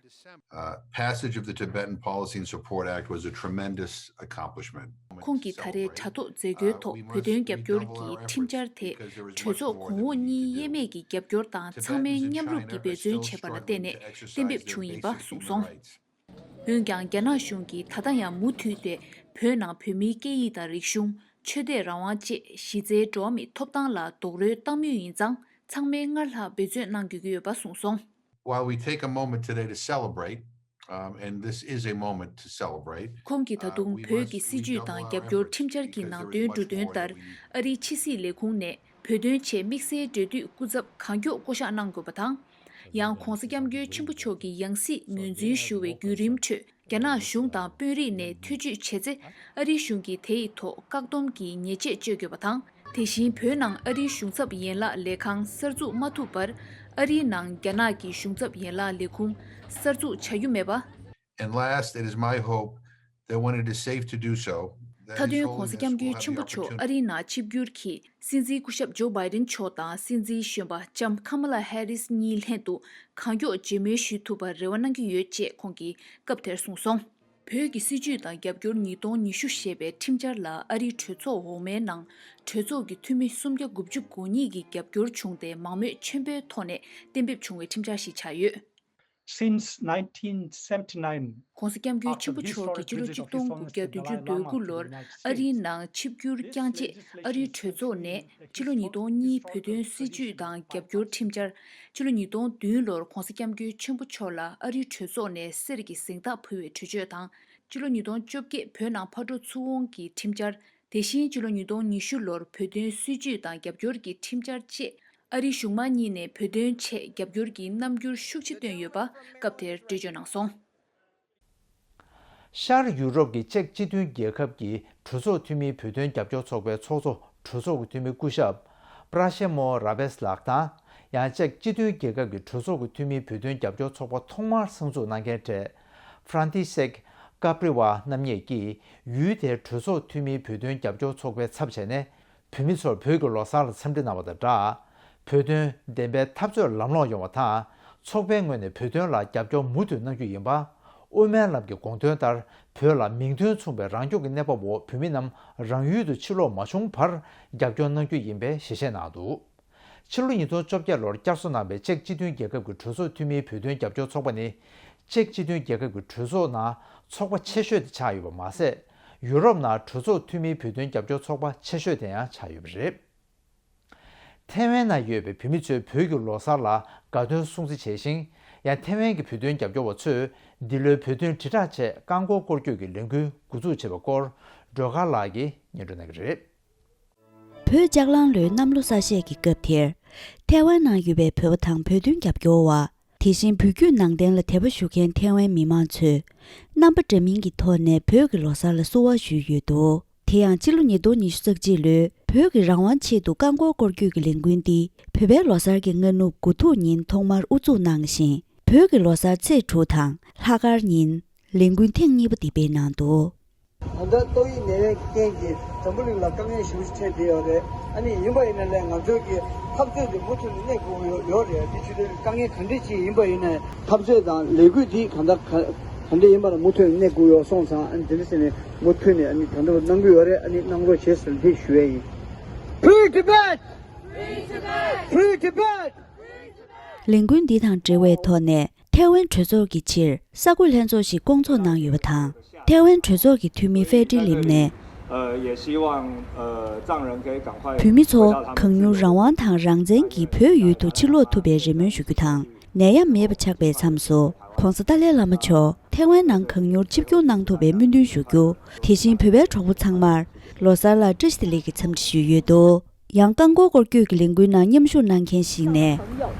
Uh, passage of the Tibetan Policy and Support Act was a tremendous accomplishment. ཁོང་གིས་ད་རེས་དྲ་ཐོག་མཛད་སྒོའི་ཐོག་བོད་དོན་རྒྱབ་སྐྱོར་གྱི་ཁྲིམས་འཆར་དེ་གྲོས་ཚོགས་གོང་འོག་གཉིས་དབྱེར་མེད་ཀྱི་རྒྱབ་སྐྱོར་དང་ཚང་མས་མཉམ་རུབ་ཀྱིས་འབད་བརྩོན་བྱས་པ་ལ་བརྟེན་ནས་གཏན་འབེབས་བྱུང་ཡིན་པ་གསུངས་སོང་། འོན་ཀྱང་རྒྱ་ནག་གཞུང་གིས་ད་ལྟ་ཡང་མུ་མཐུད་དེ་བོད་ནང་བོད་མིའི་སྐད་ཡིག་དང་རིག་གཞུང་། ཆོས་དད་རང་དབང་བཅས་གཞི་རྩའི་འགྲོ་བ་མིའི་ཐོབ་ཐང་ལ་རྡོག་རོལ་བཏང་མུས་ཡིན་ཙང་ཚང་མས་སྔར་ལྷག་འབད་བརྩོན་གནང་དགོས་ཀྱི་ཡོད་པ་གསུངས་སོང་། While we take a moment today to celebrate, um, and this is a moment to celebrate, ཁོང་གིས་ད་དུང་བོད་ཀྱི་སྲིད་བྱུས་དང་རྒྱབ་སྐྱོར་ཁྲིམས་འཆར་གྱི་ནང་དོན་འབྲུ་དོན་ལྟར་ཨ་རིའི་ཕྱི་སྲིད་ལས་ཁུངས་ནས་བོད་དོན་ཆེད་དམིགས་བསལ་འབྲེལ་མཐུད་སྐུ་ཚབ་གང་མགྱོགས་བསྐོ་གཞག་གནང་དགོས་པ་དང་། ཡང་༧གོང་ས་༧སྐྱབས་མགོན་ཆེན་པོ་མཆོག་གི་ཡང་སྲིད་ངོས་འཛིན་ཞུ་བའི་བརྒྱུད་རིམ་ཁྲོད། རྒྱ་ནག་གཞུང་དང་དཔོན་རིགས་ནས་ཐེ་བྱུས་བྱས་ཚེ། ཨ་རིའི་གཞུང་གིས་དེ་ཡི་ཐོག་བཀག་སྡོམ་གྱི་ཉེས་ཆད་གཅོད་དགོས་པ་དང་། དེ་བཞིན་བོད་ནང་ཨ་རིའི་གཞུང་ཚབ་ཡན་ལག་ལས་ཁང་གསར་འཛུགས་མ་ཐུབ་བར། ཨ་རིའི་ནང་རྒྱ་ནག་གི་གཞུང་ཚབ་ཡན་ལག་ལས་ཁུངས་གསར་འཛུགས་བྱ་རྒྱུ་མེད་པ། And last, it is my hope that when it is safe to do so, that His Holiness will have the opportunity མཐའ་དོན་༧གོང་ས་༧སྐྱབས་མགོན་ཆེན་པོ་མཆོག་ཨ་རིའི་ནང་ཆིབས་བསྒྱུར་གྱིས། སྲིད་འཛིན་སྐུ་ཞབས་ཇོ་བྷའི་ཌེན་མཆོག་དང་སྲིད་འཛིན་གཞོན་པ་ལྕམ་ཁ་མ་ལ་ཧེ་རིས་གཉིས་ལྷན་དུ་གང་མགྱོགས་མཇལ་མོལ་ཞུ་ཐུབ་པར་རེ་བ་གནང་གི་ཡོད་ཅེས་ཁོང་གིས་སྐབས་དེར་གསུངས་སོང་། བོད་ཀྱི་སྲིད་བྱུས་དང་རྒྱབ་སྐྱོར་ཉིས་སྟོང་ཉི་ཤུ་ཞེས་པའི་ཁྲིམས་འཆར་ལ་ཨ་རིའི་གྲོས་ཚོགས་འོག་མའི་ནང་གྲོས་ཚོགས་ཀྱི་འཐུས་མི་སུམ་བརྒྱ་དགུ་བཅུ་གོ་གཉིས་ཀྱི་རྒྱབ་སྐྱོར་བྱུང་སྟེ་མང་མོས་ཆེན་པོའི་ཐོག་ནས་གཏན་འབེབས་བྱུང་བའི་ཁྲིམས་འཆར་ཞིག་ཆགས་ཡོད། Since nineteen seventy-nine, ༸གོང་ས་༸སྐྱབས་མགོན་ཆེན་པོ་མཆོག་གིས་སྤྱི་ལོ་ཆིག་སྟོང་དགུ་བརྒྱ་བདུན་ཅུ་དོན་དགུ་ལོར་ཨ་རིའི་ནང་ཆིབས་བསྒྱུར་བསྐྱངས་རྗེས། ཨ་རིའི་གྲོས་ཚོགས་ནས་ཕྱི་ལོ་ཉིས་སྟོང་གཉིས་བོད་དོན་སྲིད་བྱུས་དང་རྒྱབ་སྐྱོར་ཁྲིམས་འཆར། ཕྱི་ལོ་ཉིས་སྟོང་བདུན་ལོར་༸གོང་ས་༸སྐྱབས་མགོན་ཆེན་པོ་མཆོག་ལ་ཨ་རིའི་གྲོས་ཚོགས་ནས་གསེར་གྱི་གཟེངས་རྟགས་ཕུལ་བའི་གྲོས་ཆོད་དང་། ཕྱི་ལོ་ཉིས་སྟོང་བཅོ་བརྒྱད་བོད་ནང་ཕར་འགྲོ་ཚུར་འོང་གི་ཁྲིམས་འཆར། དེ་བཞིན་ཕྱི་ལོ་ཉིས་སྟོང་ཉི་ཤུ་ལོར་བོད་དོན་སྲིད་བྱུས་དང་རྒྱབ་སྐྱོར་གྱི་ཁྲིམས་འཆར་བཅས། ཨ་རིའི་གཞུང་མང་གཉིས་ནས་བོད་དོན་ཆེད་རྒྱབ་སྐྱོར་གྱི་རྣམ་འགྱུར་ཤུགས་ཆེ་བཏོན་ཡོད་པ་སྐབས་དེར་འགྲེལ་བརྗོད་གནང་སོང་། ཤར་ཡུ་རོབ་ཀྱི་ཅེཀ་སྤྱི་མཐུན་རྒྱལ་ཁབ་ཀྱི་གྲོས་ཚོགས་འཐུས་མིའི་བོད་དོན་རྒྱབ་སྐྱོར་ཚོགས་པའི་ཚོགས་གཙོ་གྲོས་ཚོགས་ཀྱི་འཐུས་མི་སྐུ་ཞབས་པྲ་ཤེ་མོ་ར་བེས་ལགས་དང་། ཡང་ཅེཀ་སྤྱི་མཐུན་རྒྱལ་ཁབ་ཀྱི་གྲོས་ཚོགས་ཀྱི་འཐུས་མིའི་བོད་དོན་རྒྱབ་སྐྱོར་ཚོགས་པ་ཐོག་མར་གསར་འཛུགས་གནང་མཁན་གྲས་ཧྥ་རན་ཏི་སེག་ཀ་པྲི་ཝ་རྣམ་གཉིས་ཀྱིས་ཡུལ་དེའི་གྲོས་ཚོགས་འཐུས་མིའི་བོད་དོན་རྒྱབ་སྐྱོར་ཚོགས་པའི་ཚབ་བྱས་ནས། བོད་མི་ཚོར་བོད་ཀྱི་ལོ་གསར་ལ་འཚམས་འདྲི་གནང་བ་དང་སྦྲགས། བོད་དོན་བདེན་པའི་འཐབ་རྩོད་ལམ་ལྷོང་ཡོང་བ་དང་། ཚོགས་པའི་ངོས་ནས་བོད་དོན་ལ་རྒྱབ་སྐྱོར་མུ་མཐུད་གནང་རྒྱུ་ཡིན་པ། དབུ་མའི་ལམ་གྱི་དགོངས་དོན་ལྟར་བོད་ལ་མིང་དོན་མཚུངས་པའི་རང་སྐྱོང་གི་གནས་བབ་འོག་བོད་མི་རྣམས་རང་ཡུལ་དུ་ཕྱིར་ལོག་མ་བྱུང་བར་རྒྱབ་སྐྱོར་གནང་རྒྱུ་ཡིན་པའི་ཞལ་བཞེས་གནང་འདུག་ཕྱི་ལོ་ཉིས་སྟོང་བཅོ་བརྒྱད་ལོར་བསྐྱར་གསོ་གནང་བའི་ཅེཀ་སྤྱི་མཐུན་རྒྱལ་ཁབ་ཀྱི་གྲོས་ཚོགས་འཐུས་མིའི་བོད་དོན་རྒྱབ་སྐྱོར་ཚོགས་པ་ནི། ཅེཀ་སྤྱི་མཐུན་རྒྱལ་ཁབ་ཀྱི་གྲོས་ཚོགས་ནང་ཚོགས་པ་ཆེ་ཤོས་དེ་ཆགས་ཡོད་པ་མ་ཟད། ཡུ་རོབ་ནང་གྲོས་ཚོགས་འཐུས་མིའི་བོད་དོན་རྒྱབ་སྐྱོར་ཚོགས་པ་ཆེ་ཤོས་དེ་ཡང་ཆགས་ཡོད་པ་རེད། ཐའེ་ཝན་ནང་ཡོད་པའི་བོད་མི་ཚོས་བོད་ཀྱི་ལོ་གསར་ལ་དགའ་སྟོན་སྲུང་བརྩི་བྱས་ཤིང་། ཡང་ཐའེ་ཝན་གྱི་བོད་དོན་རྒྱབ་སྐྱོར་བ་ཚོས་འདི་ལོའི་བོད་དོན་དྲིལ་བསྒྲགས་ཆེད་རྐང་འཁོར་སྐོར་སྐྱོད་ཀྱི་ལས་འགུལ་འགོ་འཛུགས་བྱས་པའི་སྐོར་སྒྲོལ་དཀར་ལགས་ཀྱིས་སྙན་སྒྲོན་གནང་གི་རེད། བོད་ལྕགས་གླང་ལོའི་གནམ་ལོ་གསར་བཞད་ཀྱི་སྐབས་དེར། ཐའེ་ཝན་ནང་ཡོད་པའི་བོད་པ་དང་བོད་དོན་རྒྱབ་སྐྱོར་བ། དེ་བཞིན་བོད་བརྒྱུད་ནང་བསྟན་ལ་དད་པ་ཞུ་མཁན་ཐའེ་ཝན་མི་མང་ཚོས། རྣམ་པ་འདྲ་མིན་གྱི་ཐོག་ནས་བོད་ཀྱི་ལོ་གསར་ལ་བསུ་བ་ཞུས་ཡོད་འདུག་དེ་ཡང་ཕྱི་ལོ་ཉིས་སྟོང་ཉི་ཤུ་རྩ་གཅིག་ལོའི་བོད་ཀྱི་རང་དབང་ཆེད་དུ་རྐང་འཁོར་སྐོར་སྐྱོད་ཀྱི་ལས་འགུལ་འདི་བོད་པའི་ལོ་གསར་གྱི་སྔ་ནུབ་དགུ་ཐུག་ཉིན་ཐོག་མར་དབུ་འཛུགས་གནང་ཞིང་། བོད་ཀྱི་ལོ་གསར་ཚེས་དྲུག་དང་ལྷག་དཀར་ཉིན་ལས་འགུལ་ཐེངས་གཉིས་པ་འདི་སྤེལ་གནང་འདུག། ད་ལྟ་ཏོག་དབྱིབས་ནད་ཡམས་ཀྱི་རྐྱེན་གྱིས་འཛམ་བུ་གླིང་ལ་དཀའ་ངལ་ཞེ་པོ་ཞིག་འཕྲད་བསྡད་ཡོད་རེད། ཨ་ནི་ཡིན་པ་ཡིན་ན་ལས་ང་ཚོའི་གི་འཐབ་རྩོད་དེ་མུ་མཐུད་ནས་གནས་དགོས་ཀྱི་ཡོད་རེད། འདི་ཆུ་ཚོད་དཀའ་ངལ་ག་འདྲས་ཅིག་ཡིན་པ་ཡིན་ན་འཐབ་རྩོད་དང་ལས་འགུལ་འདི་གང་ལྟར་ག་ག་འདྲས་ཡིན་པ་ལ་མུ་མཐུད་ནས་གནས་དགོས་ཡོད་སོང་ཙང་། ཨ་ནི་དེ་འདྲ་བྱས་ནས་མུ་མཐུད་ནས་ཨ་ནི་ད་ལྟ་གནང་གི་ཡོད་རེད། ཨ་ནི་གནང་རོགས་བྱེད་ཟེར་འདི་ཞུ་ཡས་ཡིན། Free Tibet! Free Tibet! ལས་འགུལ་འདི་དང་འབྲེལ་བའི་ཐོག་ནས་ཐའེ་ཝན་གྲོས་ཚོགས་ཀྱི་ཕྱིར་གསར་འགོད་ལྷན་ཚོགས་ཤིག་བསྐོང་ཚོགས་གནང་ཡོད་པ་དང་། ཐའེ་ཝན་གྲོས་ཚོགས་ཀྱི་འཐུས་མི་ཧྥེ་ཀྲི་ལིམ་ནས། 呃，也希望呃藏人可以赶快 བོད་མི་ཚོ་གང་མྱུར་རང་དབང་དང་རང་བཙན་གྱིས་བོད་ཡུལ་དུ་ཕྱིར་ལོག་ཐུབ་པའི་རེ་སྨོན་ཞུ་རྒྱུ་དང་། ནད་ཡམས་མེད་པ་ཆགས་པའི་མཚམས་སུ་༧གོང་ས་ཏཱ་ལའི་བླ་མ་མཆོག་ཐའེ་ཝན་ནང་གང་མྱུར་ཆིབས་བསྒྱུར་གནང་ཐུབ་པའི་སྨོན་འདུན་ཞུ་རྒྱུ། དེ་བཞིན་བོད་པའི་གྲོགས་པོ་ཚང་མར་ལོ་གསར་ལ་བཀྲ་ཤིས་བདེ་ལེགས་ཀྱི་འཚམས་འདྲི་ཞུས་ཡོད་འདུག། ཡང་རྐང་འཁོར་སྐོར་སྐྱོད་ཀྱི་ལས་འགུལ་ནང་མཉམ་ཞུགས་གནང་མཁན་ཞིག་ནས།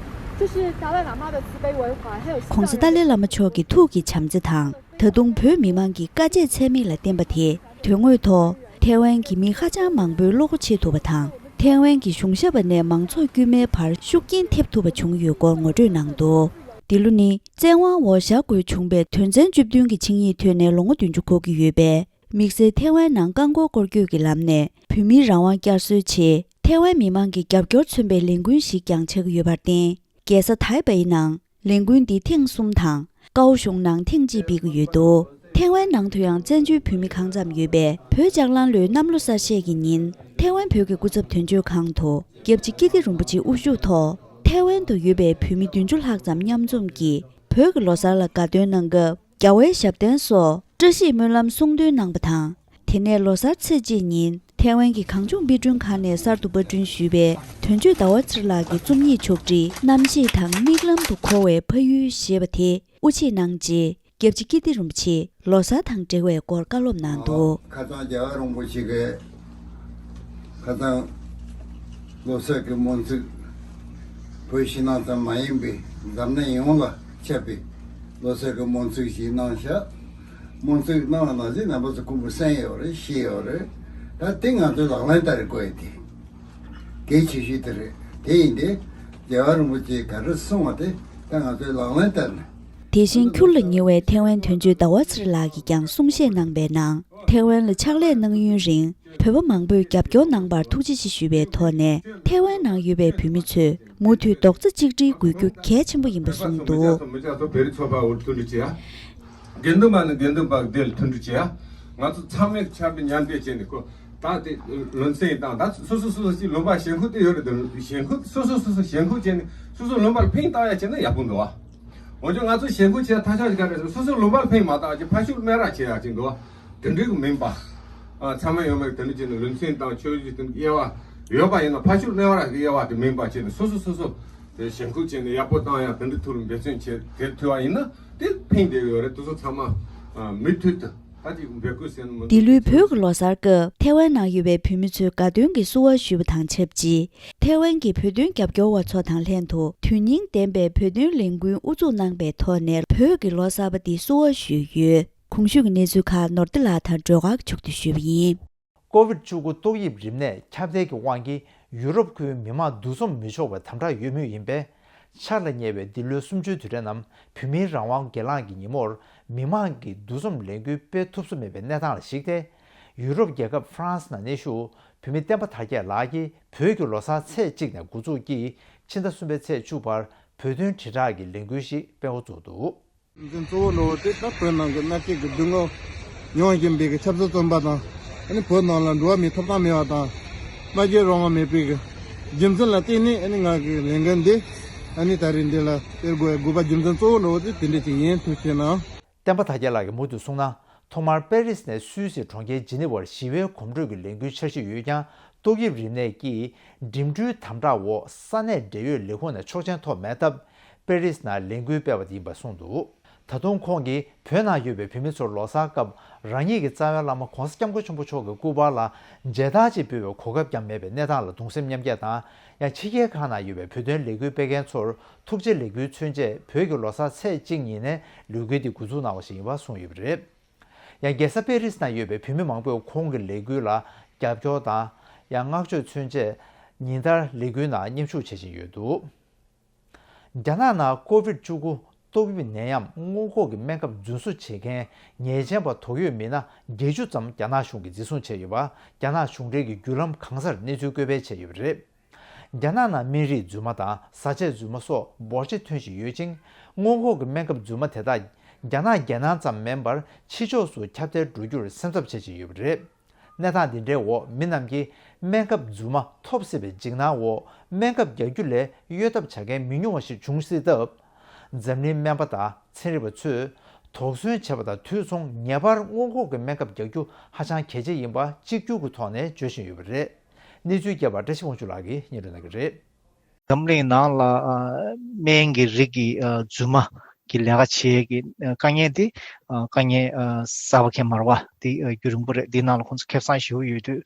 就是达赖喇嘛的慈悲为怀，还有西藏人 གོང་ས་ཏཱ་ལའི་བླ་མ་མཆོག་གི་ཐུགས་ཀྱི་བྱམས་བརྩེ་དང་། ད་དུང་བོད་མི་མང་གི་དཀའ་སྤྱད་ཚད་མེད་ལ་བརྟེན་པ་དེས་དོན་དངོས་ཐོག་ཐའེ་ཝན་གྱི་མི་ཧ་ཅང་མང་པོའི་བློ་སྒོ་ཕྱེ་ཐུབ་པ་དང་། ཐའེ་ཝན་གྱི་གཞུང་ཞབས་པ་ནས་མང་ཚོགས་དཀྱུས་མའི་བར་ཤུགས་རྐྱེན་ཐེབས་ཐུབ་པ་བྱུང་ཡོད་སྐོར་ངོ་སྤྲོད་གནང་འདུག། འདི་ལོ་ནི་བཙན་དབང་འོག་བཞག་དགོས་བྱུང་བའི་དོན་ཚན་བཅུ་བདུན་གྱི་ཆིངས་ཡིག་ཐོག་ནས་ལོ་ངོ་བདུན་ཅུ་འཁོར་གྱི་ཡོད་པས། དམིགས་བསལ་ཐའེ་ཝན་ནང་རྐང་འཁོར་སྐོར་སྐྱོད་ཀྱི་ལམ་ནས་བོད་མིའི་རང་དབང་བསྐྱར་གསོའི་ཆེད་ཐའེ་ཝན་མི་མང་གི་རྒྱབ་སྐྱོར་མཚོན་པའི་ལས་འགུལ་ཞིག་ཀྱང་ཆགས་ཀྱི་ཡོད་པར་བརྟེན། རྒྱལ་ས་ཐའེ་པེའི་ནང་ལས་འགུལ་འདི་ཐེངས་གསུམ་དང་། ཀའོ་ཤུང་ནང་ཐེངས་གཅིག་སྤེལ་གྱི་ཡོད་འདུག། ཐའེ་ཝན་ནང་དུ་ཡང་བཙན་བྱོལ་བོད་མི་གང་ཙམ་ཡོད་པས། བོད་ལྕགས་གླང་ལོའི་གནམ་ལོ་གསར་བཞད་ཀྱི་ཉིན་ཐའེ་ཝན་བོད་ཀྱི་སྐུ་ཚབ་དོན་གཅོད་ཁང་དུ་སྐྱབས་རྗེ་ཀིརྟི་རིན་པོ་ཆེ་དབུ་བཞུགས་ཐོག་ཐའེ་ཝན་དུ་ཡོད་པའི་བོད་མི་བདུན་ཅུ་ལྷག་ཙམ་མཉམ་འཛོམས་ཀྱིས་བོད་ཀྱི་ལོ་གསར་ལ་དགའ་སྟོན་གནང་སྐབས། རྒྱལ་བའི་ཞབས་བརྟན་སོགས་བཀྲ་ཤིས་སྨོན་ལམ་གསུང་འདོན་གནང་པ་དང་། དེ་ནས་ལོ་གསར་ཚེས་གཅིག་ཉིན་ཐའེ་ཝན་གྱི་གངས་ལྗོངས་དཔེ་སྐྲུན་ཁང་ནས་གསར་དུ་པར་སྐྲུན་ཞུས་པའི་དོན་གཅོད་ཟླ་བ་ཚེ་རིང་ལགས་ཀྱི་རྩོམ་ཡིག་ཕྱོགས་བསྒྲིགས་རྣམ་ཤེས་དང་མིག་ལམ་དུ་འཁོར་བའི་ཕ་ཡུལ་ཞེས་པ་དེ་དབུ་འབྱེད་གནང་རྗེས། སྐྱབས་རྗེ་ཀིརྟི་རིན་པོ་ཆེས་ལོ་གསར་དང་འབྲེལ་བའི་སྐོར་བཀའ་སློབ་གནང་འདུག། ཁ་སང་རྒྱལ་བ་རིན་པོ་ཆེ་གིས་ཁ་སང་ལོ་གསར་གྱི་སྨོན་ཚིག་བོད་ཕྱི་ནང་ཙམ་མ་ཡིན་པའི་འཛམ་གླིང་ཡོངས་ལ་ཁྱབ་པའི་ལོ་གསར་གྱི་སྨོན་ཚིག་ཞིག་གནང་ཤག། སྨོན་ཚིག་གནང་བ་ནང་བཞིན་རྣམ་པ་ཚོ་ཀུན་པོ་གསན་ཡོད་རེད། ཤེས་ཡོད་རེད། ད་དེ་ང་ཚོའི་ལག་ལེན་བསྟར་དགོས་ཡ་དེ་གལ་ཆེ་ཤོས་དེ་རེད། དེ་ཡིན་ཏེ་རྒྱལ་བ་རིན་པོ་ཆེས་ག་རེ་གསུངས་པ་དེ་ད་ང་ཚོའི་ལག་ལེན་བསྟར་ནས། དེ་བཞིན་འཁྱུར་ལ་ཉེ་བའི་ཐའེ་ཝན་དོན་གཅོད་ཟླ་བ་ཚེ་རིང་ལགས་ཀྱིས་ཀྱང་གསུང་བཤད་གནང་པའི་ནང་། ཐའེ་ཝན་ལ་ཕྱག་ལས་གནང་ཡུན་རིང་བོད་པ་མང་པོས་རྒྱབ་སྐྱོར་གནང་བར་ཐུགས་རྗེ་ཆེ་ཞུས་པའི་ཐོག་ནས། ཐའེ་ཝན་ནང་ཡོད་པའི་བོད་མི་ཚོས་མུ་མཐུད་རྡོག་རྩ་གཅིག་སྒྲིལ་དགོས་རྒྱུ་གལ་ཆེན་པོ་ཡིན་པ་གསུངས་འདུག། དགེ་འདུན་པ་ནི་དགེ་འདུན་པ་སྡེ་ལ་མཐུན་སྒྲིལ་བྱེད་ཡ། ང་ཚོ་ཚང་མས་ཆབ་སྲིད་མཉམ་འབྲེལ་བྱས་ནས་ཁོ་ད་དེ་ལུང་ཚན་དང་ད་སོ་སོ་སོ་སོ་ཅིག་ལུང་པ་ཞེན་ཁུལ་དེ་ཡོད་རེད། དེ་ཞེན་ཁུལ་སོ་སོ་སོ་སོ་ཞེན་ཁུལ་བྱས་ནས་སོ་སོ་ལུང་པར་ཕན་བཏགས་ཡ་བྱས་ན་ཡག་པོ་འདུག་ཨ། འོན་ཀྱང་ང་ཚོ་ཞེན་ཁུལ་བྱས་ཐག་ཆོད་ག་རེ་རེད། སོ་སོ་ལུང་པར་ཕན་མ་བཏགས་ཀྱི་ཕ་ཤུལ་སྨད་ར་བྱེད་ཡ་ཅིག་འདུག་ཨ། དེ་འདྲའི་གི་མིན་པ། ཨ། ཚང་མ་ཡོད་མེད་དེ་འདྲ་བྱས་ནས་ལུང་ཚན་དང་ཆོས་བརྒྱུད་དེ་དབྱེ་བ་ཡོད་པ་ཡིན་ན་ཕ་ཤུལ་སྨད་ར་གི་དབྱེ་བ་དེ་མིན་པ་བྱས་ནས་སོ་སོ་སོ་སོ་དེ་ཞེན་ཁུལ་བྱས་ནས་ཡག་པོ་བཏང་ཡ་དེ་འདྲ་ཐུགས་ལ་འབད་བརྩོན་བྱེད་དེ་ཐུབ་པ་ཡིན་ན་དེ་ཕན་བདེ་ཡོད་རེད། དེ་ཚོ་ཚང་མ་མུ་མཐུད་དུ། ད་ཅིག་འབོད་སྐུལ་ཟེར་ནི་མི་འདུག། འདི་ལོའི་བོད་ཀྱི་ལོ་གསར་སྐབས་ཐའེ་ཝན་ནང་ཡོད་པའི་བོད་མི་ཚོས་དགའ་སྟོན་གྱི་བསུ་བ་ཞུས་པ་དང་ཆབས་ཅིག། ཐའེ་ཝན་གྱི་བོད་དོན་རྒྱབ་སྐྱོར་བ་ཚོ་དང་ལྷན་དུ་དོན་སྙིང་ལྡན་པའི་བོད་དོན་ལས་འགུལ་དབུ་འཛུགས་གནང་པའི་ཐོག་ནས་བོད་ཀྱི་ལོ་གསར་པ་འདི་བསུ་བ་ཞུས་ཡོད། གོང་ཞུས་ཀྱི་གནས་ཚུལ་ཁག་ནོར་བདེ་ལགས་དང་སྒྲོལ་དཀར་མཆོག་གིས་ཞུས་པ་ཡིན། ཀོ་ཝིད་བཅུ་དགུ་ཏོག་དབྱིབས་རིམས་ནད་ཁྱབ་གདལ་གྱི་དབང་གིས་ཡུ་རོབ་ཁུལ་མི་མང་འདུ་འཛོམས་མི་ཆོག་པའི་དམ་དྲག་ཡོད་མུས་ཡིན་པས། འཆར་ལ་ཉེ་བའི་འདི་ལོའི་གསུམ་བཅུའི་དུས་དྲན་ནམ་བོད་མིའི་རང་དབང་སྒེར་ལངས་ཀྱི་ཉིན་མོར་མི་མང་གིས་འདུ་འཛོམས་ལས་འགུལ་སྤེལ་ཐུབ་ས་མེད་པའི་གནས་སྟངས་ལ་གཞིགས་ཏེ། ཡུ་རོབ་རྒྱལ་ཁབ་ཧྥ་རན་སི་ནང་གནས་བཞུགས་བོད་མི་བསྟན་པ་དར་རྒྱས་ལགས་ཀྱིས་བོད་ཀྱི་ལོ་གསར་ཚེས་གཅིག་ནས་འགོ་འཛུགས་ཀྱིས་ཕྱི་ཟླ་གསུམ་པའི་ཚེས་བཅུ་བར་བོད་དོན་དྲིལ་བསྒྲགས་ཀྱི་ལས་འགུལ་ཞིག་སྤེལ་འགོ་བཙུགས་འདུག། རྒྱུ་མཚན་གཙོ་བོ་འདྲ་བོ་དེ་ད་བོད་ནང་གི་མནར་གཅོད་ཀྱི་སྡུག་བསྔལ་མྱོང་བཞིན་པའི་གི་ཆབ་སྲིད་བཙོན་པ་དང་། ཨ་ནི་བོད་ནང་ལ་འགྲོ་བ་མིའི་ཐོབ་ཐང་མེད་པ་དང་། སྨྲ་བརྗོད་རང་དབང་མེད་པའི་གི་རྒྱུ་མཚན་ལ་བརྟེན་ནས། ཨ་ནི་ང་གི་ལས་འགན་འདི་ཨ་ནི་ད་རེས་འདི་ལ་སྤེལ་དགོས་ཡ་དགོས་པ་རྒྱུ་མཚན་གཙོ་བོ་འདྲ་བོ་དེ་དེ་འདྲ་ཅིག་ཡིན། ཐུགས་རྗེ་གནང་། བསྟན་པ་དར་རྒྱས་ལགས་ཀྱིས་མུ་མཐུད་གསུངས་ན། ཐོག་མར་པེ་རིས་ནས་སུད་སིའི་གྲོང་ཁྱེར་ཇི་ནི་ཝར་ཞི་བའི་གོམ་བགྲོད་ཀྱི་ལས་འགུལ་འཆར་གཞི་ཡོད་ཀྱང་། ཏོག་དབྱིབས་རིམས་ནད་ཀྱིས་འགྲིམ་འགྲུལ་དམ་དྲག་འོག་ས་གནས་འབྲེལ་ཡོད་ལས་ཁུངས་ནས་ཆོག་མཆན་ཐོབ་མེད་སྟབས། པེ་རིས་ནང་ལས་འགུལ་སྤེལ་བ་ཡིན་པ་གསུངས་འདུག། ད་དུང་ཁོང་གིས་བོད་ནང་ཡོད་པའི་བོད་མི་ཚོར་ལོ་གསར་སྐབས་རང་ཉིད་ཀྱི་རྩ་བའི་བླ་མ་༧གོང་ས་༧སྐྱབས་མགོན་ཆེན་པོ་མཆོག་གི་སྐུ་པར་ལ་མཇལ་དར་ཅིག་འབུལ་བའི་གོ་སྐབས་ཀྱང་མེད་པའི་གནས་སྟངས་ལ་གདུང་སེམས་མཉམ་སྐྱེད་དང་། ཡང་ཕྱི་རྒྱལ་ཁག་ནང་ཡོད་པའི་བོད་དོན་ལས་འགུལ་སྤེལ་མཁན་ཚོར་ཐུགས་རྗེ་ལེགས་འབུལ་མཚོན་ཆེད་བོད་ཀྱི་ལོ་གསར་ཚེས་གཅིག་ཉིན་ནས་ལས་འགུལ་འདི་འགོ་འཛུགས་གནང་བ་ཞིག་ཡིན་པ་གསུངས་ཡོད་པ་རེད། ཡང་རྒྱལ་ས་པེ་རིས་ནང་ཡོད་པའི་བོད་མི་མང་པོས་ཁོང་གི་ལས་འགུལ་ལ་རྒྱབ་སྐྱོར་དང་། ཡང་བསྔགས་བརྗོད་མཚོན་ཆེད་ཉིན་ལྟར་ལས་འགུལ་ནང་མཉམ་ཞུགས་བྱེད་བཞིན་ཡོད་འདུག་རྒྱ་ནག་ནང་ཀོ་བིད་བཅུ་དགུ་ཏོག་དབྱིབས་ནད་ཡམས་སྔོན་འགོག་གི་སྨན་ཁབ་རྫུན་བཟོ་བྱེད་མཁན་ཉེས་ཅན་པ་དོགས་ཡོད་མི་སྣ་བརྒྱད་ཅུ་ཙམ་རྒྱ་ནག་གཞུང་གིས་འཛིན་བཟུང་བྱས་ཡོད་པ། རྒྱ་ནག་གཞུང་འབྲེལ་གྱི་བརྒྱུད་ལམ་གང་སར་གནས་ཚུལ་བཀོད་སྤེལ་བྱས་ཡོད་པ་རེད། རྒྱ་ནག་ནང་སྨན་རིགས་རྫུན་མ་དང་བཟའ་ཆས་རྫུན་མ་སོགས་འབོར་ཆེ་ཐོན་བཞིན་ཡོད་ཅིང་། སྔོན་འགོག་གི་སྨན་ཁབ་རྫུན་མ་དེ་དག་རྒྱ་ནག་རྒྱལ་ནང་ཙམ་མིན་པར་ཕྱི་ཕྱོགས་སུ་ཁྱབ་གདལ་འགྲོ་རྒྱུར་སེམས་འཚབ་བྱེད་བཞིན་ཡོད་པ་རེད། གནས་སྟངས་འདི་འདྲའི་འོག་མི་རྣམས་ཀྱིས་སྨན་ཁབ་རྫུན་མ་ཐོབ་སྲིད་པའི་འཇིགས་སྣང་འོག་སྨན་ཁབ་རྒྱག་རྒྱུ་ལས་གཡོལ་ཐབས་བྱ་མཁན་མི་ཉུང་བ་ཞིག་འབྱུང་སྲིད་སྟབས། འཛམ་གླིང་སྨན་པ་དང་ཚན་རིག་པ་ཚོས་དོགས་ཟོན་བྱས་པ་དང་དུས་མཚུངས་ངེས་པར་སྔོན་འགོག་གི་སྨན་ཁབ་རྒྱག་རྒྱུ་ཧ་ཅང་གལ་ཆེ་ཡིན་པ་གཅིག་གྱུར་གྱི་ཐོག་ནས་བརྗོད་བཞིན་ཡོད་པ་རེད། གནས་ཚུལ་རྒྱས་པ་བཀྲ་ཤིས་དབང་ཕྱུག་ལགས་ཀྱིས་སྙན་སྒྲོན་གནང་གི་རེད། འཛམ་གླིང་ནང་ལ་ཨ་སྨན་གྱི་རིགས་ཀྱི་ཨ་རྫུན་མ་གི་ལས་ཀ་བྱེད་ཀྱི་ཨ་དཀའ་ངལ་དེ་ཨ་དཀའ་ངལ་ཨ་གསར་པ་གང་མ་རེད་པ། དེ་ཨ་རྒྱུན་རིང་པོ་རེད། འདིའི་ནང་ལ་ཁོང་ཚོ་ཁེ་བཟང་ཞེ་པོ་ཡོད་དུས་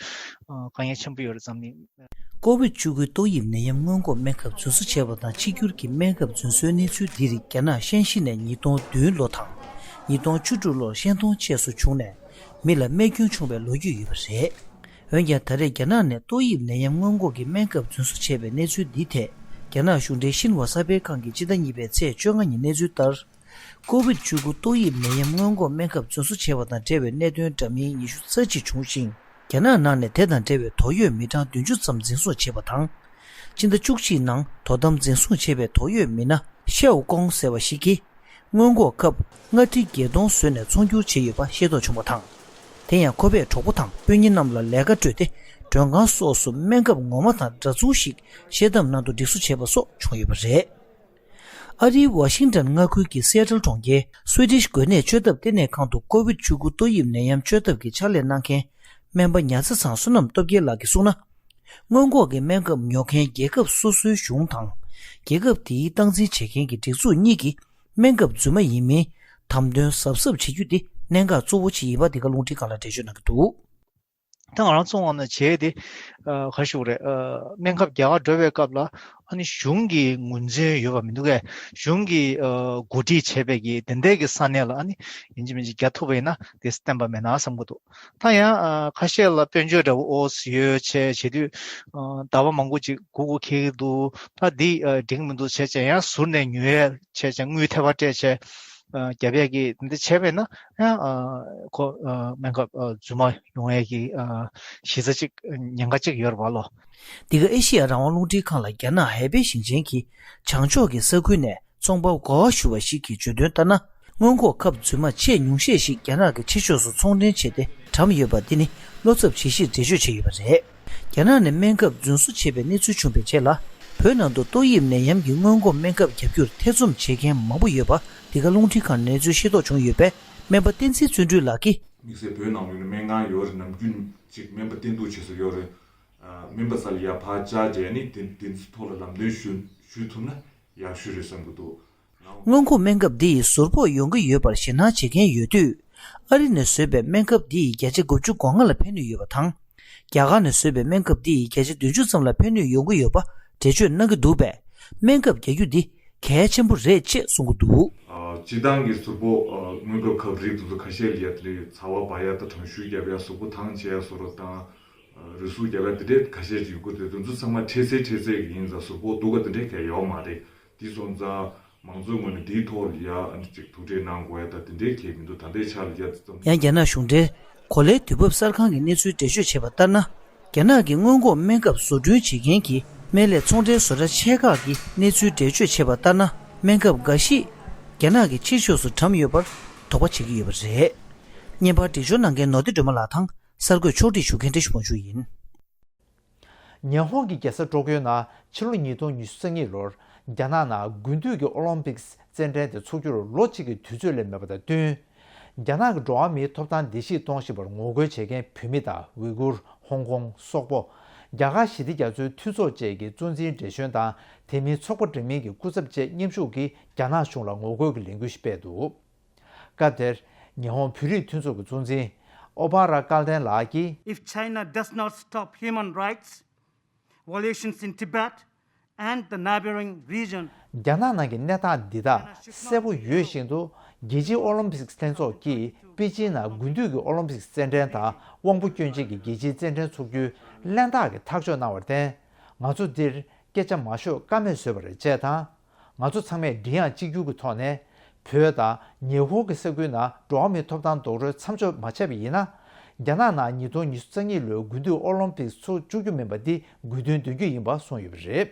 ཨ་དཀའ་ངལ་ཆེན་པོ་ཡོད་རེད། འཛམ་གླིང་། ཀོ་བིད་བཅུ་དགུ་ཏོག་དབྱིབས་ནད་ཡམས་སྔོན་འགོག་སྨན་ཁབ་རྫུན་བཟོ་བྱས་པ་དང་གཅིག་གྱུར་གྱི་སྨན་ཁབ་རྫུན་བཟོའི་གནས་ཚུལ་འདི་རིགས་རྒྱ་ནག་ཤན་ཤིན་ནས་ཉིས་སྟོང་བདུན་ལོ་དང་། ཉིས་སྟོང་བཅུ་དྲུག་ལོར་ཤན་ཏུང་བཅས་སུ་བྱུང་ནས། མི་ལ་རྨས་སྐྱོན་བྱུང་བའི་ལོ་རྒྱུས་ཡོད་པ་རེད། འོན་ཀྱང་ད་རེས་རྒྱ་ནག་ནས་ཏོག་དབྱིབས་ནད་ཡམས་སྔོན་འགོག་གི་སྨན་ཁབ་རྫུན་བཟོ་བྱས་པའི་གནས་ཚུལ་འདི་ཐད་རྒྱ་ནག་གཞུང་འབྲེལ་ཤིན་ཧྭ་གསར་སྤེལ་ཁང་གིས་སྤྱི་ཟླ་གཉིས་པའི་ཚེས་བཅོ་ལྔ་ཉིན་གནས་ཚུལ་ལྟར། ཀོ་བིད་བཅུ་དགུ་ཏོག་དབྱིབས་ནད་ཡམས་སྔོན་འགོག་སྨན་ཁབ་རྫུན་བཟོ་བྱས་པ་དང་འབྲེལ་བའི་གནད་དོན་འདྲ་མིན་ཉི་ཤུ་རྩ་གཅིག་བྱུང་ཞིང་། རྒྱ་ནག་ནང་ནས་དེ་དང་འབྲེལ་བའི་དོགས་ཡོད་མི་གྲངས་བདུན་ཅུ་ཙམ་འཛིན་བཟུང་བྱས་པ་དང་། སྤྱི་ཟླ་བཅུ་གཅིག་ནང་དོ་དམ་འཛིན་བཟུང་བྱས་པའི་དོགས་ཡོད་མི་སྣ་ཤའོ་ཀོང་ཟེར་བ་ཞིག་གིས། སྔོན་འགོག་སྐབས་ལྔ་ཁྲི་བརྒྱད་སྟོང་བཟོས་ནས་ཚོང་སྒྱུར་བྱས་ཡོད་པ་ཤེས་རྟོགས་བྱུང་བ་དང་། དེ་ཡང་ཁོ་པས་གྲོགས་པོ་དང་སྤུན་ཉེ་རྣམས་ལ་ལས་ཀ་སྤྲོད་དེ། མགྲོན་ཁང་སོགས་སུ་སྨན་ཁབ་ངོ་མ་དང་འདྲ་མཚུངས་ཤིག་ཤེལ་དམ་ནང་དུ་སྒྲིག་བཟོ་བྱས་པ་སོགས་བྱུང་ཡོད་པ་རེད། ཨ་རིའི་ཝ་ཤིང་ཏན་མངའ་ཁུལ་གྱི་སེ་ཨ་ཏལ་གྲོང་ཁྱེར་སུའི་ཏིཤ་འགོས་ནད་བཅོས་ཐབས་ལྟེ་གནས་ཁང་དུ་ཀོ་བིད་བཅུ་དགུ་ཏོག་དབྱིབས་ནད་ཡམས་བཅོས་ཐབས་ཀྱི་ཕྱག་ལས་གནང་མཁན་སྨན་པ་ཉ་ཚ་ཚང་བསོད་ནམས་སྟོབས་རྒྱལ་ལགས་ཀྱིས་གསུངས་ན། སྔོན་འགོག་གི་སྨན་ཁབ་ཉོ་མཁན་རྒྱལ་ཁབ་སོ་སོའི་གཞུང་དང་། རྒྱལ་ཁབ་དེའི་སྟངས་འཛིན་བྱེད་མཁན་གྱི་སྒྲིག་འཛུགས་གཉིས་ཀྱིས་སྨན་ཁབ་རྫུན་མ་ཡིན་མིན་དམ་དོན་གཟབ་གཟབ་བྱེད་རྒྱུ་དེ་གནད་འགག་གཙོ་བོ་ཅིག་ཡིན་པ་འདི་ག་རླུང་འཕྲིན་ཁང་ལ་འགྲེལ་བརྗོད་གནང་གི་འདུག་ད་ང་རང་ཚོ་ངོས་ནས་བྱས་ཏེ་ཨ་ག་རེ་ཞུ་དགོས་རེད། ཨ་སྨན་ཁབ་རྒྱག་གར་འགྲོ་བའི་སྐབས་ལ་ཨ་ནི་གཞུང་གི་ངོས་འཛིན་ཡོད་པ་མི་འདུག་གས། གཞུང་གིས་ཨ་གོ་སྒྲིག་བྱས་པའི་གི་དེ་འདྲའི་གི་ས་གནས་ལ་ཨ་ནི་ཡིན་གཅིག་མིན་གཅིག་རྒྱག་ཐུབ་པ་ཡིན་ན་དེ་བསྟན་པ་མེད་ན་བསམ་གི་འདུག་ད་ཡང་ཨ་ཁ་ཤས་ལ་དཔལ་འབྱོར་འདྲ་བོ་ཨོ་ཙི་ཡོད་བྱས་བྱེད་དུས་ཨ་ཟླ་བ་མང་པོ་ཅིག་སྒུག་དགོས་འཁེལ་གི་འདུག་ད་འདི་ཨ་འགྲིག་མི་འདུག་བྱས་བྱས་ཡང་ཟུར་ནས་ཉོ་ཡས་བྱས་བྱས་དངུལ་ཐེ་བ་སྤྲད་བྱས། ཨ་རྒྱབ་ཡས་ཀྱི་འདི་བྱས་པས་ན་ཡང་ཨ་ཁོ་ཨ་སྨན་ཁབ་ཨ་རྫུན་མ་ཡོང་ཡས་ཀྱི་ཨ་གཞི་རྩ་གཅིག་ཉེན་ཁ་གཅིག་ཡོད་རེད་པ་ལོ། འདི་ག་ཨེ་ཤི་ཡ་རང་དབང་རླུང་འཕྲིན་ཁང་ལ་རྒྱ་ནག་ཧའེ་པེ་ཞིང་ཆེན་གྱི་བྱང་ཕྱོགས་ཀྱི་ས་ཁུལ་ནས་ཚོང་པ་གོ་བ་ཞུ་བ་ཞིག་གིས་བརྗོད་དོན་ལྟར་ན། སྔོན་འགོག་ཁབ་རྫུན་མ་ཆེས་ཉུང་ཤས་ཤིག་རྒྱ་ནག་གི་ཕྱི་ཕྱོགས་སུ་ཚོང་འདྲེན་བྱས་ཏེ་བཀྲམ་ཡོད་པ་འདི་ནི་བློ་འཚབ་བྱེད་གཞིར་འགྲེལ་བརྗོད་བྱས་ཡོད་པ་རེད། རྒྱ་ནག་ནས་སྨན་ཁབ་རྫུན་བཟོ་བྱས་པའི་གནས་ཚུལ་བྱུང་བའི་རྗེས་ལ། བོད་ནང་དུ་ཏོག་དབྱིབས་ནད་ཡམས་ཀྱི་སྔོན་འགོག་སྨན་ཁབ་བརྒྱབ་རྒྱུར་ཐེ་ཚོམ་བྱེད་མཁན་མང་པོ་ཡོད་པ་འདི་ག་རླུང་འཕྲིན་ཁང་ནས་གནས་ཚུལ་ཤེས་རྟོགས་བྱུང་ཡོད་པས། སྨན་པ་བསྟན་འཛིན་བརྩོན་འགྲུས་ལགས་ཀྱིས། དམིགས་བསལ་བོད་ནང་ལོགས་ནས་སྨན་ཁང་ཡོད་རེད། ནམ་རྒྱུན་ཅིག་སྨན་པ་བསྟེན་གཏུག་བྱེད་ས་ཡོད་རེད། ཨ་སྨན་པ་ས་ལ་ཡར་ཕར་བཅར་བྱས་ནས་དེ་དེ་ཚོའི་ཐོག་ལ་ལམ་སྟོན་ཞུ་ཞུ་ཐུབ་ན་ཡག་ཤོས་རེད་བསམ་གྱི་འདུག་སྔོན་འགོག་སྨན་ཁབ་འདི་ཡིས་ཟུར་ཕོག་ཡོང་གི་ཡོད་པར་ཞེད་སྣང་བྱེད་མཁན་ཡོད་དུས། ཨ་རི་ནས་བཟོས་པའི་སྨན་ཁབ་འདི་ཡིས་བརྒྱ་ཆ་དགུ་བཅུ་གོ་ལྔ་ལ་ཕན་ནུས་ཡོད་པ་དང་། རྒྱ་གར་ནས་བཟོས་པའི་སྨན་ཁབ་འདི་ཡིས་བརྒྱ་ཆ་བདུན་ཅུ་ཙམ་ལ་ཕན་ནུས་ཡོང་གི་ཡོད་པ་འགྲེལ་བརྗོད་གནང་གི་འདུག་པས། སྨན་ཁབ་རྒྱག་རྒྱུ་འདི་གལ་ཆེན་པོ་རེད་ཅེས་གསུང་གི་འདུག་ཨ་སྤྱིར་བཏང་གི་ཟུར་ཕོག་ཨ་སྔོན་འགོག་ཁབ་རིགས་དེ་ཚོ་ཁ་ཤས་ལ་ཡ་དེ་འདྲའི་ཚ་བ་འབར་ཡ་དང་གྲང་ཤུར་རྒྱབ་ཡ། གཟུགས་པོ་དྭངས་བྱེད་ཡ་བཟོ་འདྲ་དང་། ཨ་རུས་ཟུག་རྒྱབ་ཡ་དེ་འདྲའི་ཁ་ཤས་ཅིག་ཡོད་ཀྱི་རེད། དེ་ཚོ་ཚང་མ་འཕྲལ་སེལ་འཕྲལ་སེལ་གྱི་ཡིན་ཙང་ཟུར་ཕོག་སྡུག་ག་དེ་འདྲའི་གལ་ཡོད་མ་རེད། དེ་སོང་ཙང་མང་གཙོའི་ངོས་ནས་དེའི་ཐོག་ལ་ཡ་ཨ་ནི་ཅིག་ཐུགས་ཁྲལ་གནང་དགོས་ཡ་དང་དེ་འདྲའི་གལ་མི་འདུག་ད་ལྟའི་ཆ་ལ་ཡ་དེ་ཙམ། ཡང་རྒྱ་ནག་གཞུང་འབྲེལ་གོ་ལའི་དུས་བབ་གསར་ཁང་གིས་གནས་ཚུལ་འགྲེལ་བརྗོད་བྱས་པ་ལྟར་ན། རྒྱ་ནག་གི་སྔོན་འགོག་སྨན་ཁབ་བཟོ་སྐྲུན་བྱེད་མཁན་གྱི་སྨན་ལས་ཚོང་འབྲེལ་བཟོ་གྲྭ་ཆེ་ཁག་གིས་གནས་ཚུལ་འགྲེལ་བརྗོད་བྱས་པ་ལྟར་ན། སྨན་ཁབ་འགའ་ཞིག་རྒྱ་ནག་གི་ཕྱི་ཕྱོགས་སུ་བཀྲམ་ཡོད་པར་དོགས་པ་བྱེད་ཀྱི་ཡོད་པ་རེད། བརྙན་པར་འགྲེལ་བརྗོད་གནང་མཁན་ནོར་བདེ་སྒྲོལ་མ་ལགས་དང་གསར་འགོད་ཕྱོགས་སྒྲིག་ཞུ་མཁན་བཀྲ་ཤིས་དབང་ཕྱུག་ཡིན། ཉི་ཧོང་གི་རྒྱལ་ས་ཀྲོ་ཀྱོ་ནང་ཕྱི་ལོ་ཉིས་སྟོང་ཉི་ཤུ་རྩ་གཉིས་ལོར་རྒྱ་ནག་ནང་དགུན་དུས་ཀྱི་ཨོ་ལིམ་པིག་སི་རྩེད་འགྲན་དེ་འཚོགས་རྒྱུར་ལོ་གཅིག་གི་དུས་ཚོད་ལས་མེད་པ་དང་བསྟུན། རྒྱ་ནག་གི་འགྲོ་བ་མིའི་ཐོབ་ཐང་བརྡལ་བཤིག་གཏོང་བཞིན་པར་ངོ་རྒོལ་བྱེད་མཁན་བོད་མི་དང་ཝི་གུར། ཧོང་ཀོང་། སོག་པོ། རྒྱ་གར་ཞི་བདེ་རྒྱ་མཚོའི་མཐུན་ཚོགས་བཅས་ཀྱི་གཙོ་འཛིན་བགྲེས་གཞོན་དང་དེ་མིན་ཚོགས་པ་འདྲ་མིན་གྱི་སྐུ་ཚབ་བཅས་མཉམ་ཞུགས་ཀྱིས་རྒྱ་ནག་གཞུང་ལ་ངོ་རྒོལ་གྱི་ལས་འགུལ་ཞིག་སྤེལ་འདུག་སྐབས་དེར་ཉི་ཧོང་བོད་རིགས་མཐུན་ཚོགས་ཀྱི་གཙོ་འཛིན་ཨོ་པ་ར་དཀར་ལྡན་ལགས་ཀྱིས། If China does not stop human rights violations in Tibet, and the neighboring region. རྒྱ་ནག་ནང་གི་གནས་སྟངས་འདི་དག་གསལ་པོ་ཡོད་བཞིན་དུ། རྒྱལ་སྤྱིའི་ཨོ་ལིམ་པིག་ལྷན་ཚོགས་ཀྱིས་པེ་ཅིན་ནང་དགུན་དུས་ཀྱི་ཨོ་ལིམ་པིག་རྩེད་འགྲན་དང་དབང་པོ་སྐྱོན་ཅན་གྱི་རྒྱལ་སྤྱིའི་རྩེད་འགྲན་འཚོགས་རྒྱུའི་གླེན་རྟགས་ཀྱི་ཐག་གཅོད་གནང་བར་བརྟེན། ང་ཚོ་འདིར་སྐད་ཆ་མ་ཤོད་ཀ་མེད་བཟོས་པ་རེད་ཅེས་དང་། ང་ཚོ་ཚང་མས་མགྲིན་དབྱངས་གཅིག་གྱུར་གྱི་ཐོག་ནས། བོད་དང་ཉི་ཧོང་གི་ས་ཁུལ་ནང་འགྲོ་བ་མིའི་ཐོབ་ཐང་རྡོག་རོལ་མཚམས་འཇོག་མ་བྱས་པ་ཡིན་ན། རྒྱ་ནག་ནང་ཉིས་སྟོང་ཉི་ཤུ་རྩ་གཉིས་ལོའི་དགུན་དུས་ཨོ་ལིམ་པིག་ཚོགས་བཅུག་རྒྱུ་མིན་པ་འདི་དགོས་འདུན་འདོན་རྒྱུ་ཡིན་པ་གསུངས་ཡོད་པ་རེད།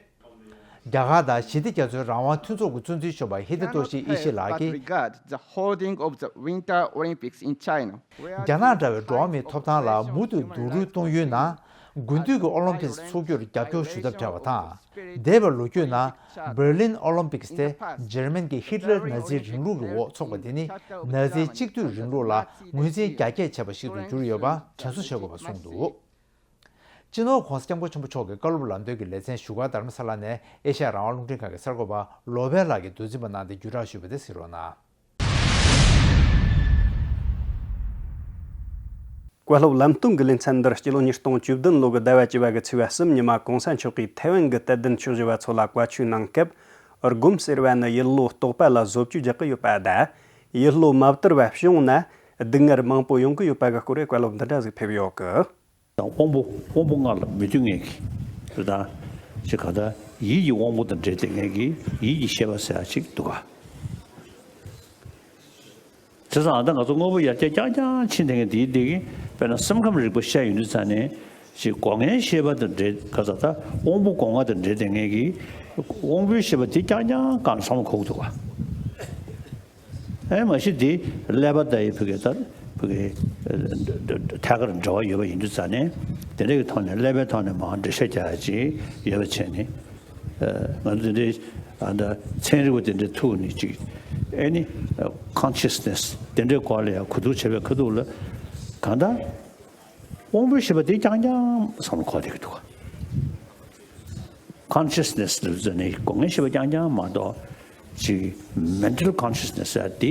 རྒྱ་གར་དང་ཞི་བདེ་རྒྱ་མཚོའི་རང་དབང་མཐུན་ཚོགས་ཀྱི་གཙོ་འཛིན་གཞོན་པ་ཧི་ཏེ་ཏོ་ཤི་ཨི་ཤི་ལགས་ཀྱིས། Cannot help but regard the holding of the Winter Olympics in China. རྒྱ་ནག་འདྲ་བའི་འགྲོ་བ་མིའི་ཐོབ་ཐང་ལ་མུ་མཐུད་རྡོག་རོལ་གཏོང་ཡུལ་ན། དགུན་དུས་ཀྱི་ཨོ་ལིམ་པིག་ཚོགས་རྒྱུར་རྒྱབ་སྐྱོར་ཞུ་ཐབས་བྲལ་བ་དང་། འདས་པའི་ལོ་རྒྱུས་ནང་། འབར་ལིན་ཨོ་ལིམ་པིག་དེ་འཇར་མན་གྱི་ཧི་ཏི་ལར་ནཱ་ཛིའི་རིང་ལུགས་ཀྱི་འོག་ཚོགས་པ་དེ་ནི། ནཱ་ཛིའི་གཅིག་སྡུད་རིང་ལུགས་ལ་ངོས་འཛིན་རྒྱ་སྐྱེད་བྱས་པ་ཞིག་ཏུ་གྱུར་ཡོད་པ་དྲན་གསོ་བྱེད་དགོས་པ་གསུངས་འདུག། སྤྱི་ནོར་༧གོང་ས་༧སྐྱབས་མགོན་ཆེན་པོ་མཆོག་གི་བཀའ་སློབ་ལམ་སྟོན་གྱི་ལེ་ཚན་བཞུགས་སྒར་རྡ་རམ་ས་ལ་ནས་ཨེ་ཤ་ཡ་རང་དབང་རླུང་འཕྲིན་ཁང་གི་གསར་འགོད་པ་བློ་བྷེ་ལགས་ཀྱིས་མདོ་འཛིན་པ་གནང་སྟེ་བརྒྱུད་བསྒྲགས་ཞུས་པ་དེ་གཟིགས་རོགས་གནང་། བཀའ་སློབ་ལམ་སྟོན་གྱི་ལེ་ཚན་འདིར་སྤྱི་ལོ་ཉིས་སྟོང་བཅུ་བདུན་ལོ་གི་ཟླ་བ་བཅུ་པ་གི་ཚེས་པ་གསུམ་ཉི་མ་༧གོང་ས་མཆོག་གིས་ཐའེ་ཝན་གྱི་དད་ལྡན་ཆོས་ཞུ་བ་ཚོ་ལ་བཀའ་ཆོས་གནང་སྐབས། སྒོམ་ཟེར་བ་ནི་ཡུལ་ལྷོ་རྟོགས་པ་ལ་བཟོ་བཅོས་རྒྱག་གི་ཡོད་པ་དང་། ཡུལ་ལྷོ་མ་བསྡུར་བ་བྱུང་ན་སྡུག་བསྔལ་མང་པོ་ཡོང་གི་ཡོད་པ་གི་སྐོར་བཀའ་སློབ་འདི་འདྲ་ཞིག་ཕེབས་ཡོད་གི། དང་དབང་པོ་དབང་པོ་ལྔ་ལ་མི་མཐུན་ངེས་ཀྱི་རེད་ད། ཅེས་ག་ད་ཡིད་ཀྱི་དབང་པོ་དང་འབྲེལ་བསྡད་ངེས་ཀྱི་ཡིད་ཀྱི་ཤེས་པ་ཟེར་ཡ་ཅིག་འདུག་ག། བྱས་ཙང་ཨ་ད་ང་ཚོ་དངོས་པོ་ཡར་རྒྱས་རྐྱང་རྐྱང་ཕྱིན་བསྡད་མཁན་དེའི་སྟེང་གི་དཔེར་ན་སེམས་ཁམས་རིག་པ་བཤད་ཡོང་དུས་ཙ་ནས་ཅིག་སྒོ་ལྔའི་ཤེས་པ་དང་འབྲེལ་ག་ཚ་ད་དབང་པོ་སྒོ་ལྔ་དང་འབྲེལ་བསྡད་མཁན་གྱི་དབང་པོའི་ཤེས་པ་དེ་རྐྱང་རྐྱང་གང་བསམ་བློ་འཁོར་གྱི་འདུག་ག། ཨེ་མ་གཞི་དེ་ཀླད་པ་དང་ཡི་ཕ་གི་ད་ཕ་གི་ཐད་ཀར་འབྲེལ་བ་ཡོད་པ་ཡིན་དུས་ཙ་ནས་དེ་འདྲ་གི་ཐོག་ནས་ཀླད་པའི་ཐོག་ནས་མར་འགྲེལ་བཤད་རྒྱག་ཡ་ཅིག་ཡོད་པ་བྱས་ནས། ང་ཚོ་དེ་འདྲའི་ཨ་ད་ཚན་རིག་པ་དེ་འདྲའི་ཐུག་ནས་ཅིག་ཨེ་ནི་consciousness་དེ་འདྲའི་སྐོར་ལ་ཡང་གོ་བསྡུར་བྱས་པའི་ཁ་ཐུག་ལ་གང་ལྟར་དབང་པོའི་ཤེས་པ་དེ་རྐྱང་རྐྱང་བསམ་བློ་འཁོར་བསྡད་ཀྱི་འདུག་ག། consciousness་ལབ་ཙ་ནས་སྒོ་ལྔའི་ཤེས་པ་རྐྱང་རྐྱང་མ་གཏོགས་ཅིག་mental consciousness་ཟེར་དེ་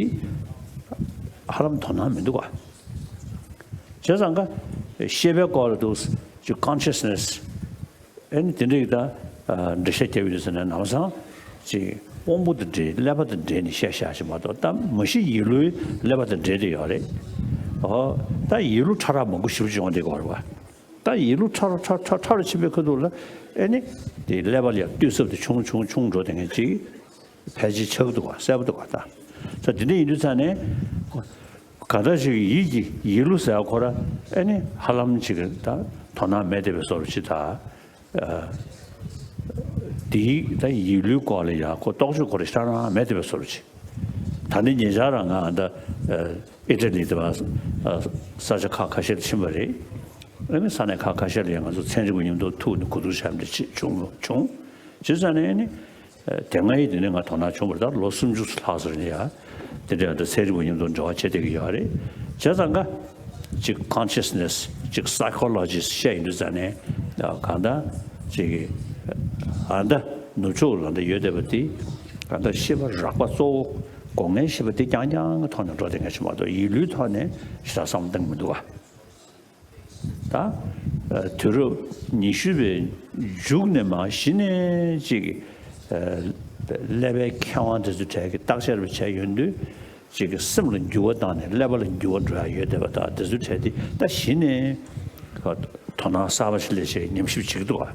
ཧ་ལམ་དོ་སྣང་མི་འདུག་ག། བྱས་ཙང་ཀ་ཤེས་པའི་སྐོར་ལ་འདུག་ཅིག་consciousness་ཨེ་ནི་དེ་འདྲ་ཡིག་ད་འགྲེལ་བཤད་རྒྱབ་ཡོད་ཟེར་ན་ལམ་སང་ཅིག་དབང་པོ་དང་འབྲེལ་ཀླད་པ་དང་འབྲེལ་ནས་བཤད་བཞག་ཞིག་མ་གཏོགས་ད་མ་གཞི་ཡིད་བློའི་ཀླད་པ་དང་འབྲེལ་དེ་ཡོད་རེད། ཨོ་ད་ཡིད་བློ་ཕྲ་རགས་མང་པོ་ཞེ་པོ་ཅིག་ཡོང་བསྡད་ཀྱི་ཡོད་རེད་བ། ད་ཡིད་བློ་ཕྲ་རུ་ཕྲ་ཕྲ་ཕྲ་རུ་ཕྱིན་པའི་ཁ་ཐུག་ལ་ཨེ་ནི་དེ་ཀླད་པ་ལ་ཡང་གཏིང་ཟབ་ཏུ་ཆུང་ཆུང་ཆུང་འགྲོ་དེ་ངས་ཅིག་ཕལ་ཆེར་ཆགས་ཀྱི་འདུག་བ། གསལ་པོ་འདུག་བ། ད་ས་དེ་འདྲ་ཡིན་དུས་ཙང་ནས་གང་ལྟར་ཞིག་ཡིད་ཀྱི་ཡིད་བློ་ཟེར་བ་ཁོ་ར་ཨེ་ནི་ཧ་ལམ་ཅིག་ད་དོ་སྣང་མེད་བསྡད་པའི་བཟོ་འདྲ་ཅིག་ད་དེའི་ད་ཡིད་བློའི་སྐོར་ལ་ཡང་ཁོ་རྟོག་དཔྱོད་ཁོ་ར་ཤར་རང་མེད་བསྡད་པའི་བཟོ་འདྲ་ཅིག། ད་ནི་ཉེ་ཆར་རང་ང་ད་ཨི་ཊ་ལི་དེ་བ་ས་ཆ་ཁག་ཁ་ཤས་ལ་ཕྱིན་པ་རེད། ཨ་ནི་ས་གནས་ཁག་ཁ་ཤས་ལ་ཡང་ང་ཚོ་ཚན་རིག་པ་མཉམ་དུ་ཐུག་ནས་གོ་བསྡུར་བྱས་པ་འདྲ་ཅིག་བྱུང་བྱུང་། བྱས་ཙང་ནས་ཨ་ནི་དེ་སྔ་ཡི་དེ་ནས་ང་དོ་སྣང་བྱུང་བ་རེད། ད་ལོ་སུམ་ཅུ་ལྷག་ཙམ་རིང་ལ་ཡ་དེ་འདྲ་ད་ཚན་རིག་པ་མཉམ་དུ་འབྲེལ་བ་བྱེད་བསྡད་ཀྱི་ཡོད་རེད། བྱས་ཙང་ཀ་ཅིག་consciousness་ཅིག་psychologist་བཤད་ཡོང་དུས་ཙང་ནས་གང་ལྟར་ཅིག་ཨ་ད་ནུབ་ཕྱོགས་ལ་འདི་ཡོད་བསྡད་པ་དེ་གང་ལྟར་ཤེས་པ་རགས་པ་གཙོ་བོ་སྒོ་ལྔའི་ཤེས་པ་དེ་རྐྱང་རྐྱང་གི་ཐོག་ནས་འགྲོ་བསྡད་མཁན་ཞིག་མ་གཏོགས་ཡིད་བློའི་ཐོག་ནས་ཞེ་དྲག་བསམ་བློ་གཏོང་གི་མི་འདུག་ག། ད་དུས་རབས་ཉི་ཤུ་པའི་མཇུག་ནས་མར་གཞི་ནས་ཅིག་ཀླད་པའི་མཁས་དབང་དེ་ཚོའི་གྲས་ཀྱིས་བརྟག་དཔྱད་རེ་བྱས་ཡོང་དུས་ཅིག་གི་སེམས་ལ་འགྱུར་བ་བཏང་ནས་ཀླད་པ་ལ་འགྱུར་བ་འགྲོ་ཡ་ཡོད་བསྡད་པ་དང་དེ་ཚོའི་གྲས་དེ་ད་གཞི་ནས་དོ་སྣང་གསར་པ་ཞིག་སླེབས་བྱས་ཉམས་ཞིབ་བྱེད་ཀྱི་འདུག་ག།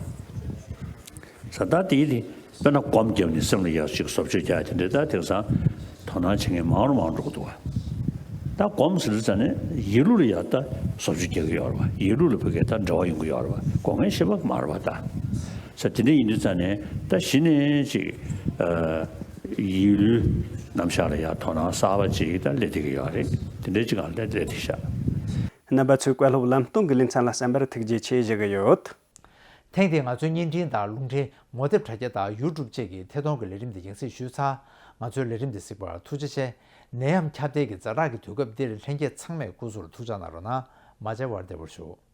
ས་ད་དེའི་དེ་དཔེར་ན་སྒོམ་བརྒྱབ་ནས་སེམས་ལ་ཡག་ཅིག་བཟོ་བཅོས་རྒྱག་དེ་འདྲའི་ད་དེང་སང་དོ་སྣང་བྱེད་མཁན་མང་རུ་མང་རུ་འགྲོ་གི་འདུག་བ། ད་སྒོམ་ཟེར་དུས་ཙ་ནས་ཡིད་བློ་ལ་ཡག་ད་བཟོ་བཅོས་རྒྱག་གི་ཡོད་རེད་བ། ཡིད་བློ་ལ་བོད་སྐད་ད་འབྲེལ་བ་ཡོང་གི་ཡོད་རེད་བ། སྒོ་ལྔའི་ཤེས་པ་མ་རེད་བ་ད། ས་དེ་འདྲ་ཡིན་དུས་ཙ་ནས་ད་གཞི་ནས་ཅིག་ཡིད་བློའི་རྣམ་གཞག་ལ་ཡག་དོ་སྣང་གསར་པ་ཅིག་ད་སླེབས་བསྡད་ཀྱི་ཡོད་རེད། དེ་འདྲའི་ཅིག་གང་སླེབས་བསྡད་ཤག། རྣམ་པ་ཚོས་བཀའ་སློབ་ལམ་སྟོན་གྱི་ལེ་ཚན་ལ་གསན་པར་ཐུགས་རྗེ་ཆེ་ཞུ་གི་ཡོད། ཐེངས་འདིའི་ང་ཚོའི་བརྙན་འཕྲིན་དང་རླུང་འཕྲིན་ངོ་དེབ་དྲ་རྒྱ་དང་ཡུ་ཊུབ་བཅས་ཀྱི་ཐད་གཏོང་གི་ལས་རིམ་འདི་ཡང་སེ་ཞུས་ཚར། ང་ཚོའི་ལས་རིམ་འདི་གཟིགས་པར་ཐུགས་རྗེ་ཆེ། ནད་ཡམས་ཁྱབ་གདལ་གྱི་ཛ་དྲག་གི་དུས་སྐབས་འདིར་ལྷན་རྒྱས་ཚང་མས་སྐུ་གཟུགས་ལ་ཐུགས་ཅག་གནང་རོགས་གནང་། མ་མཇལ་བར་བདེ་བར་བཞུགས།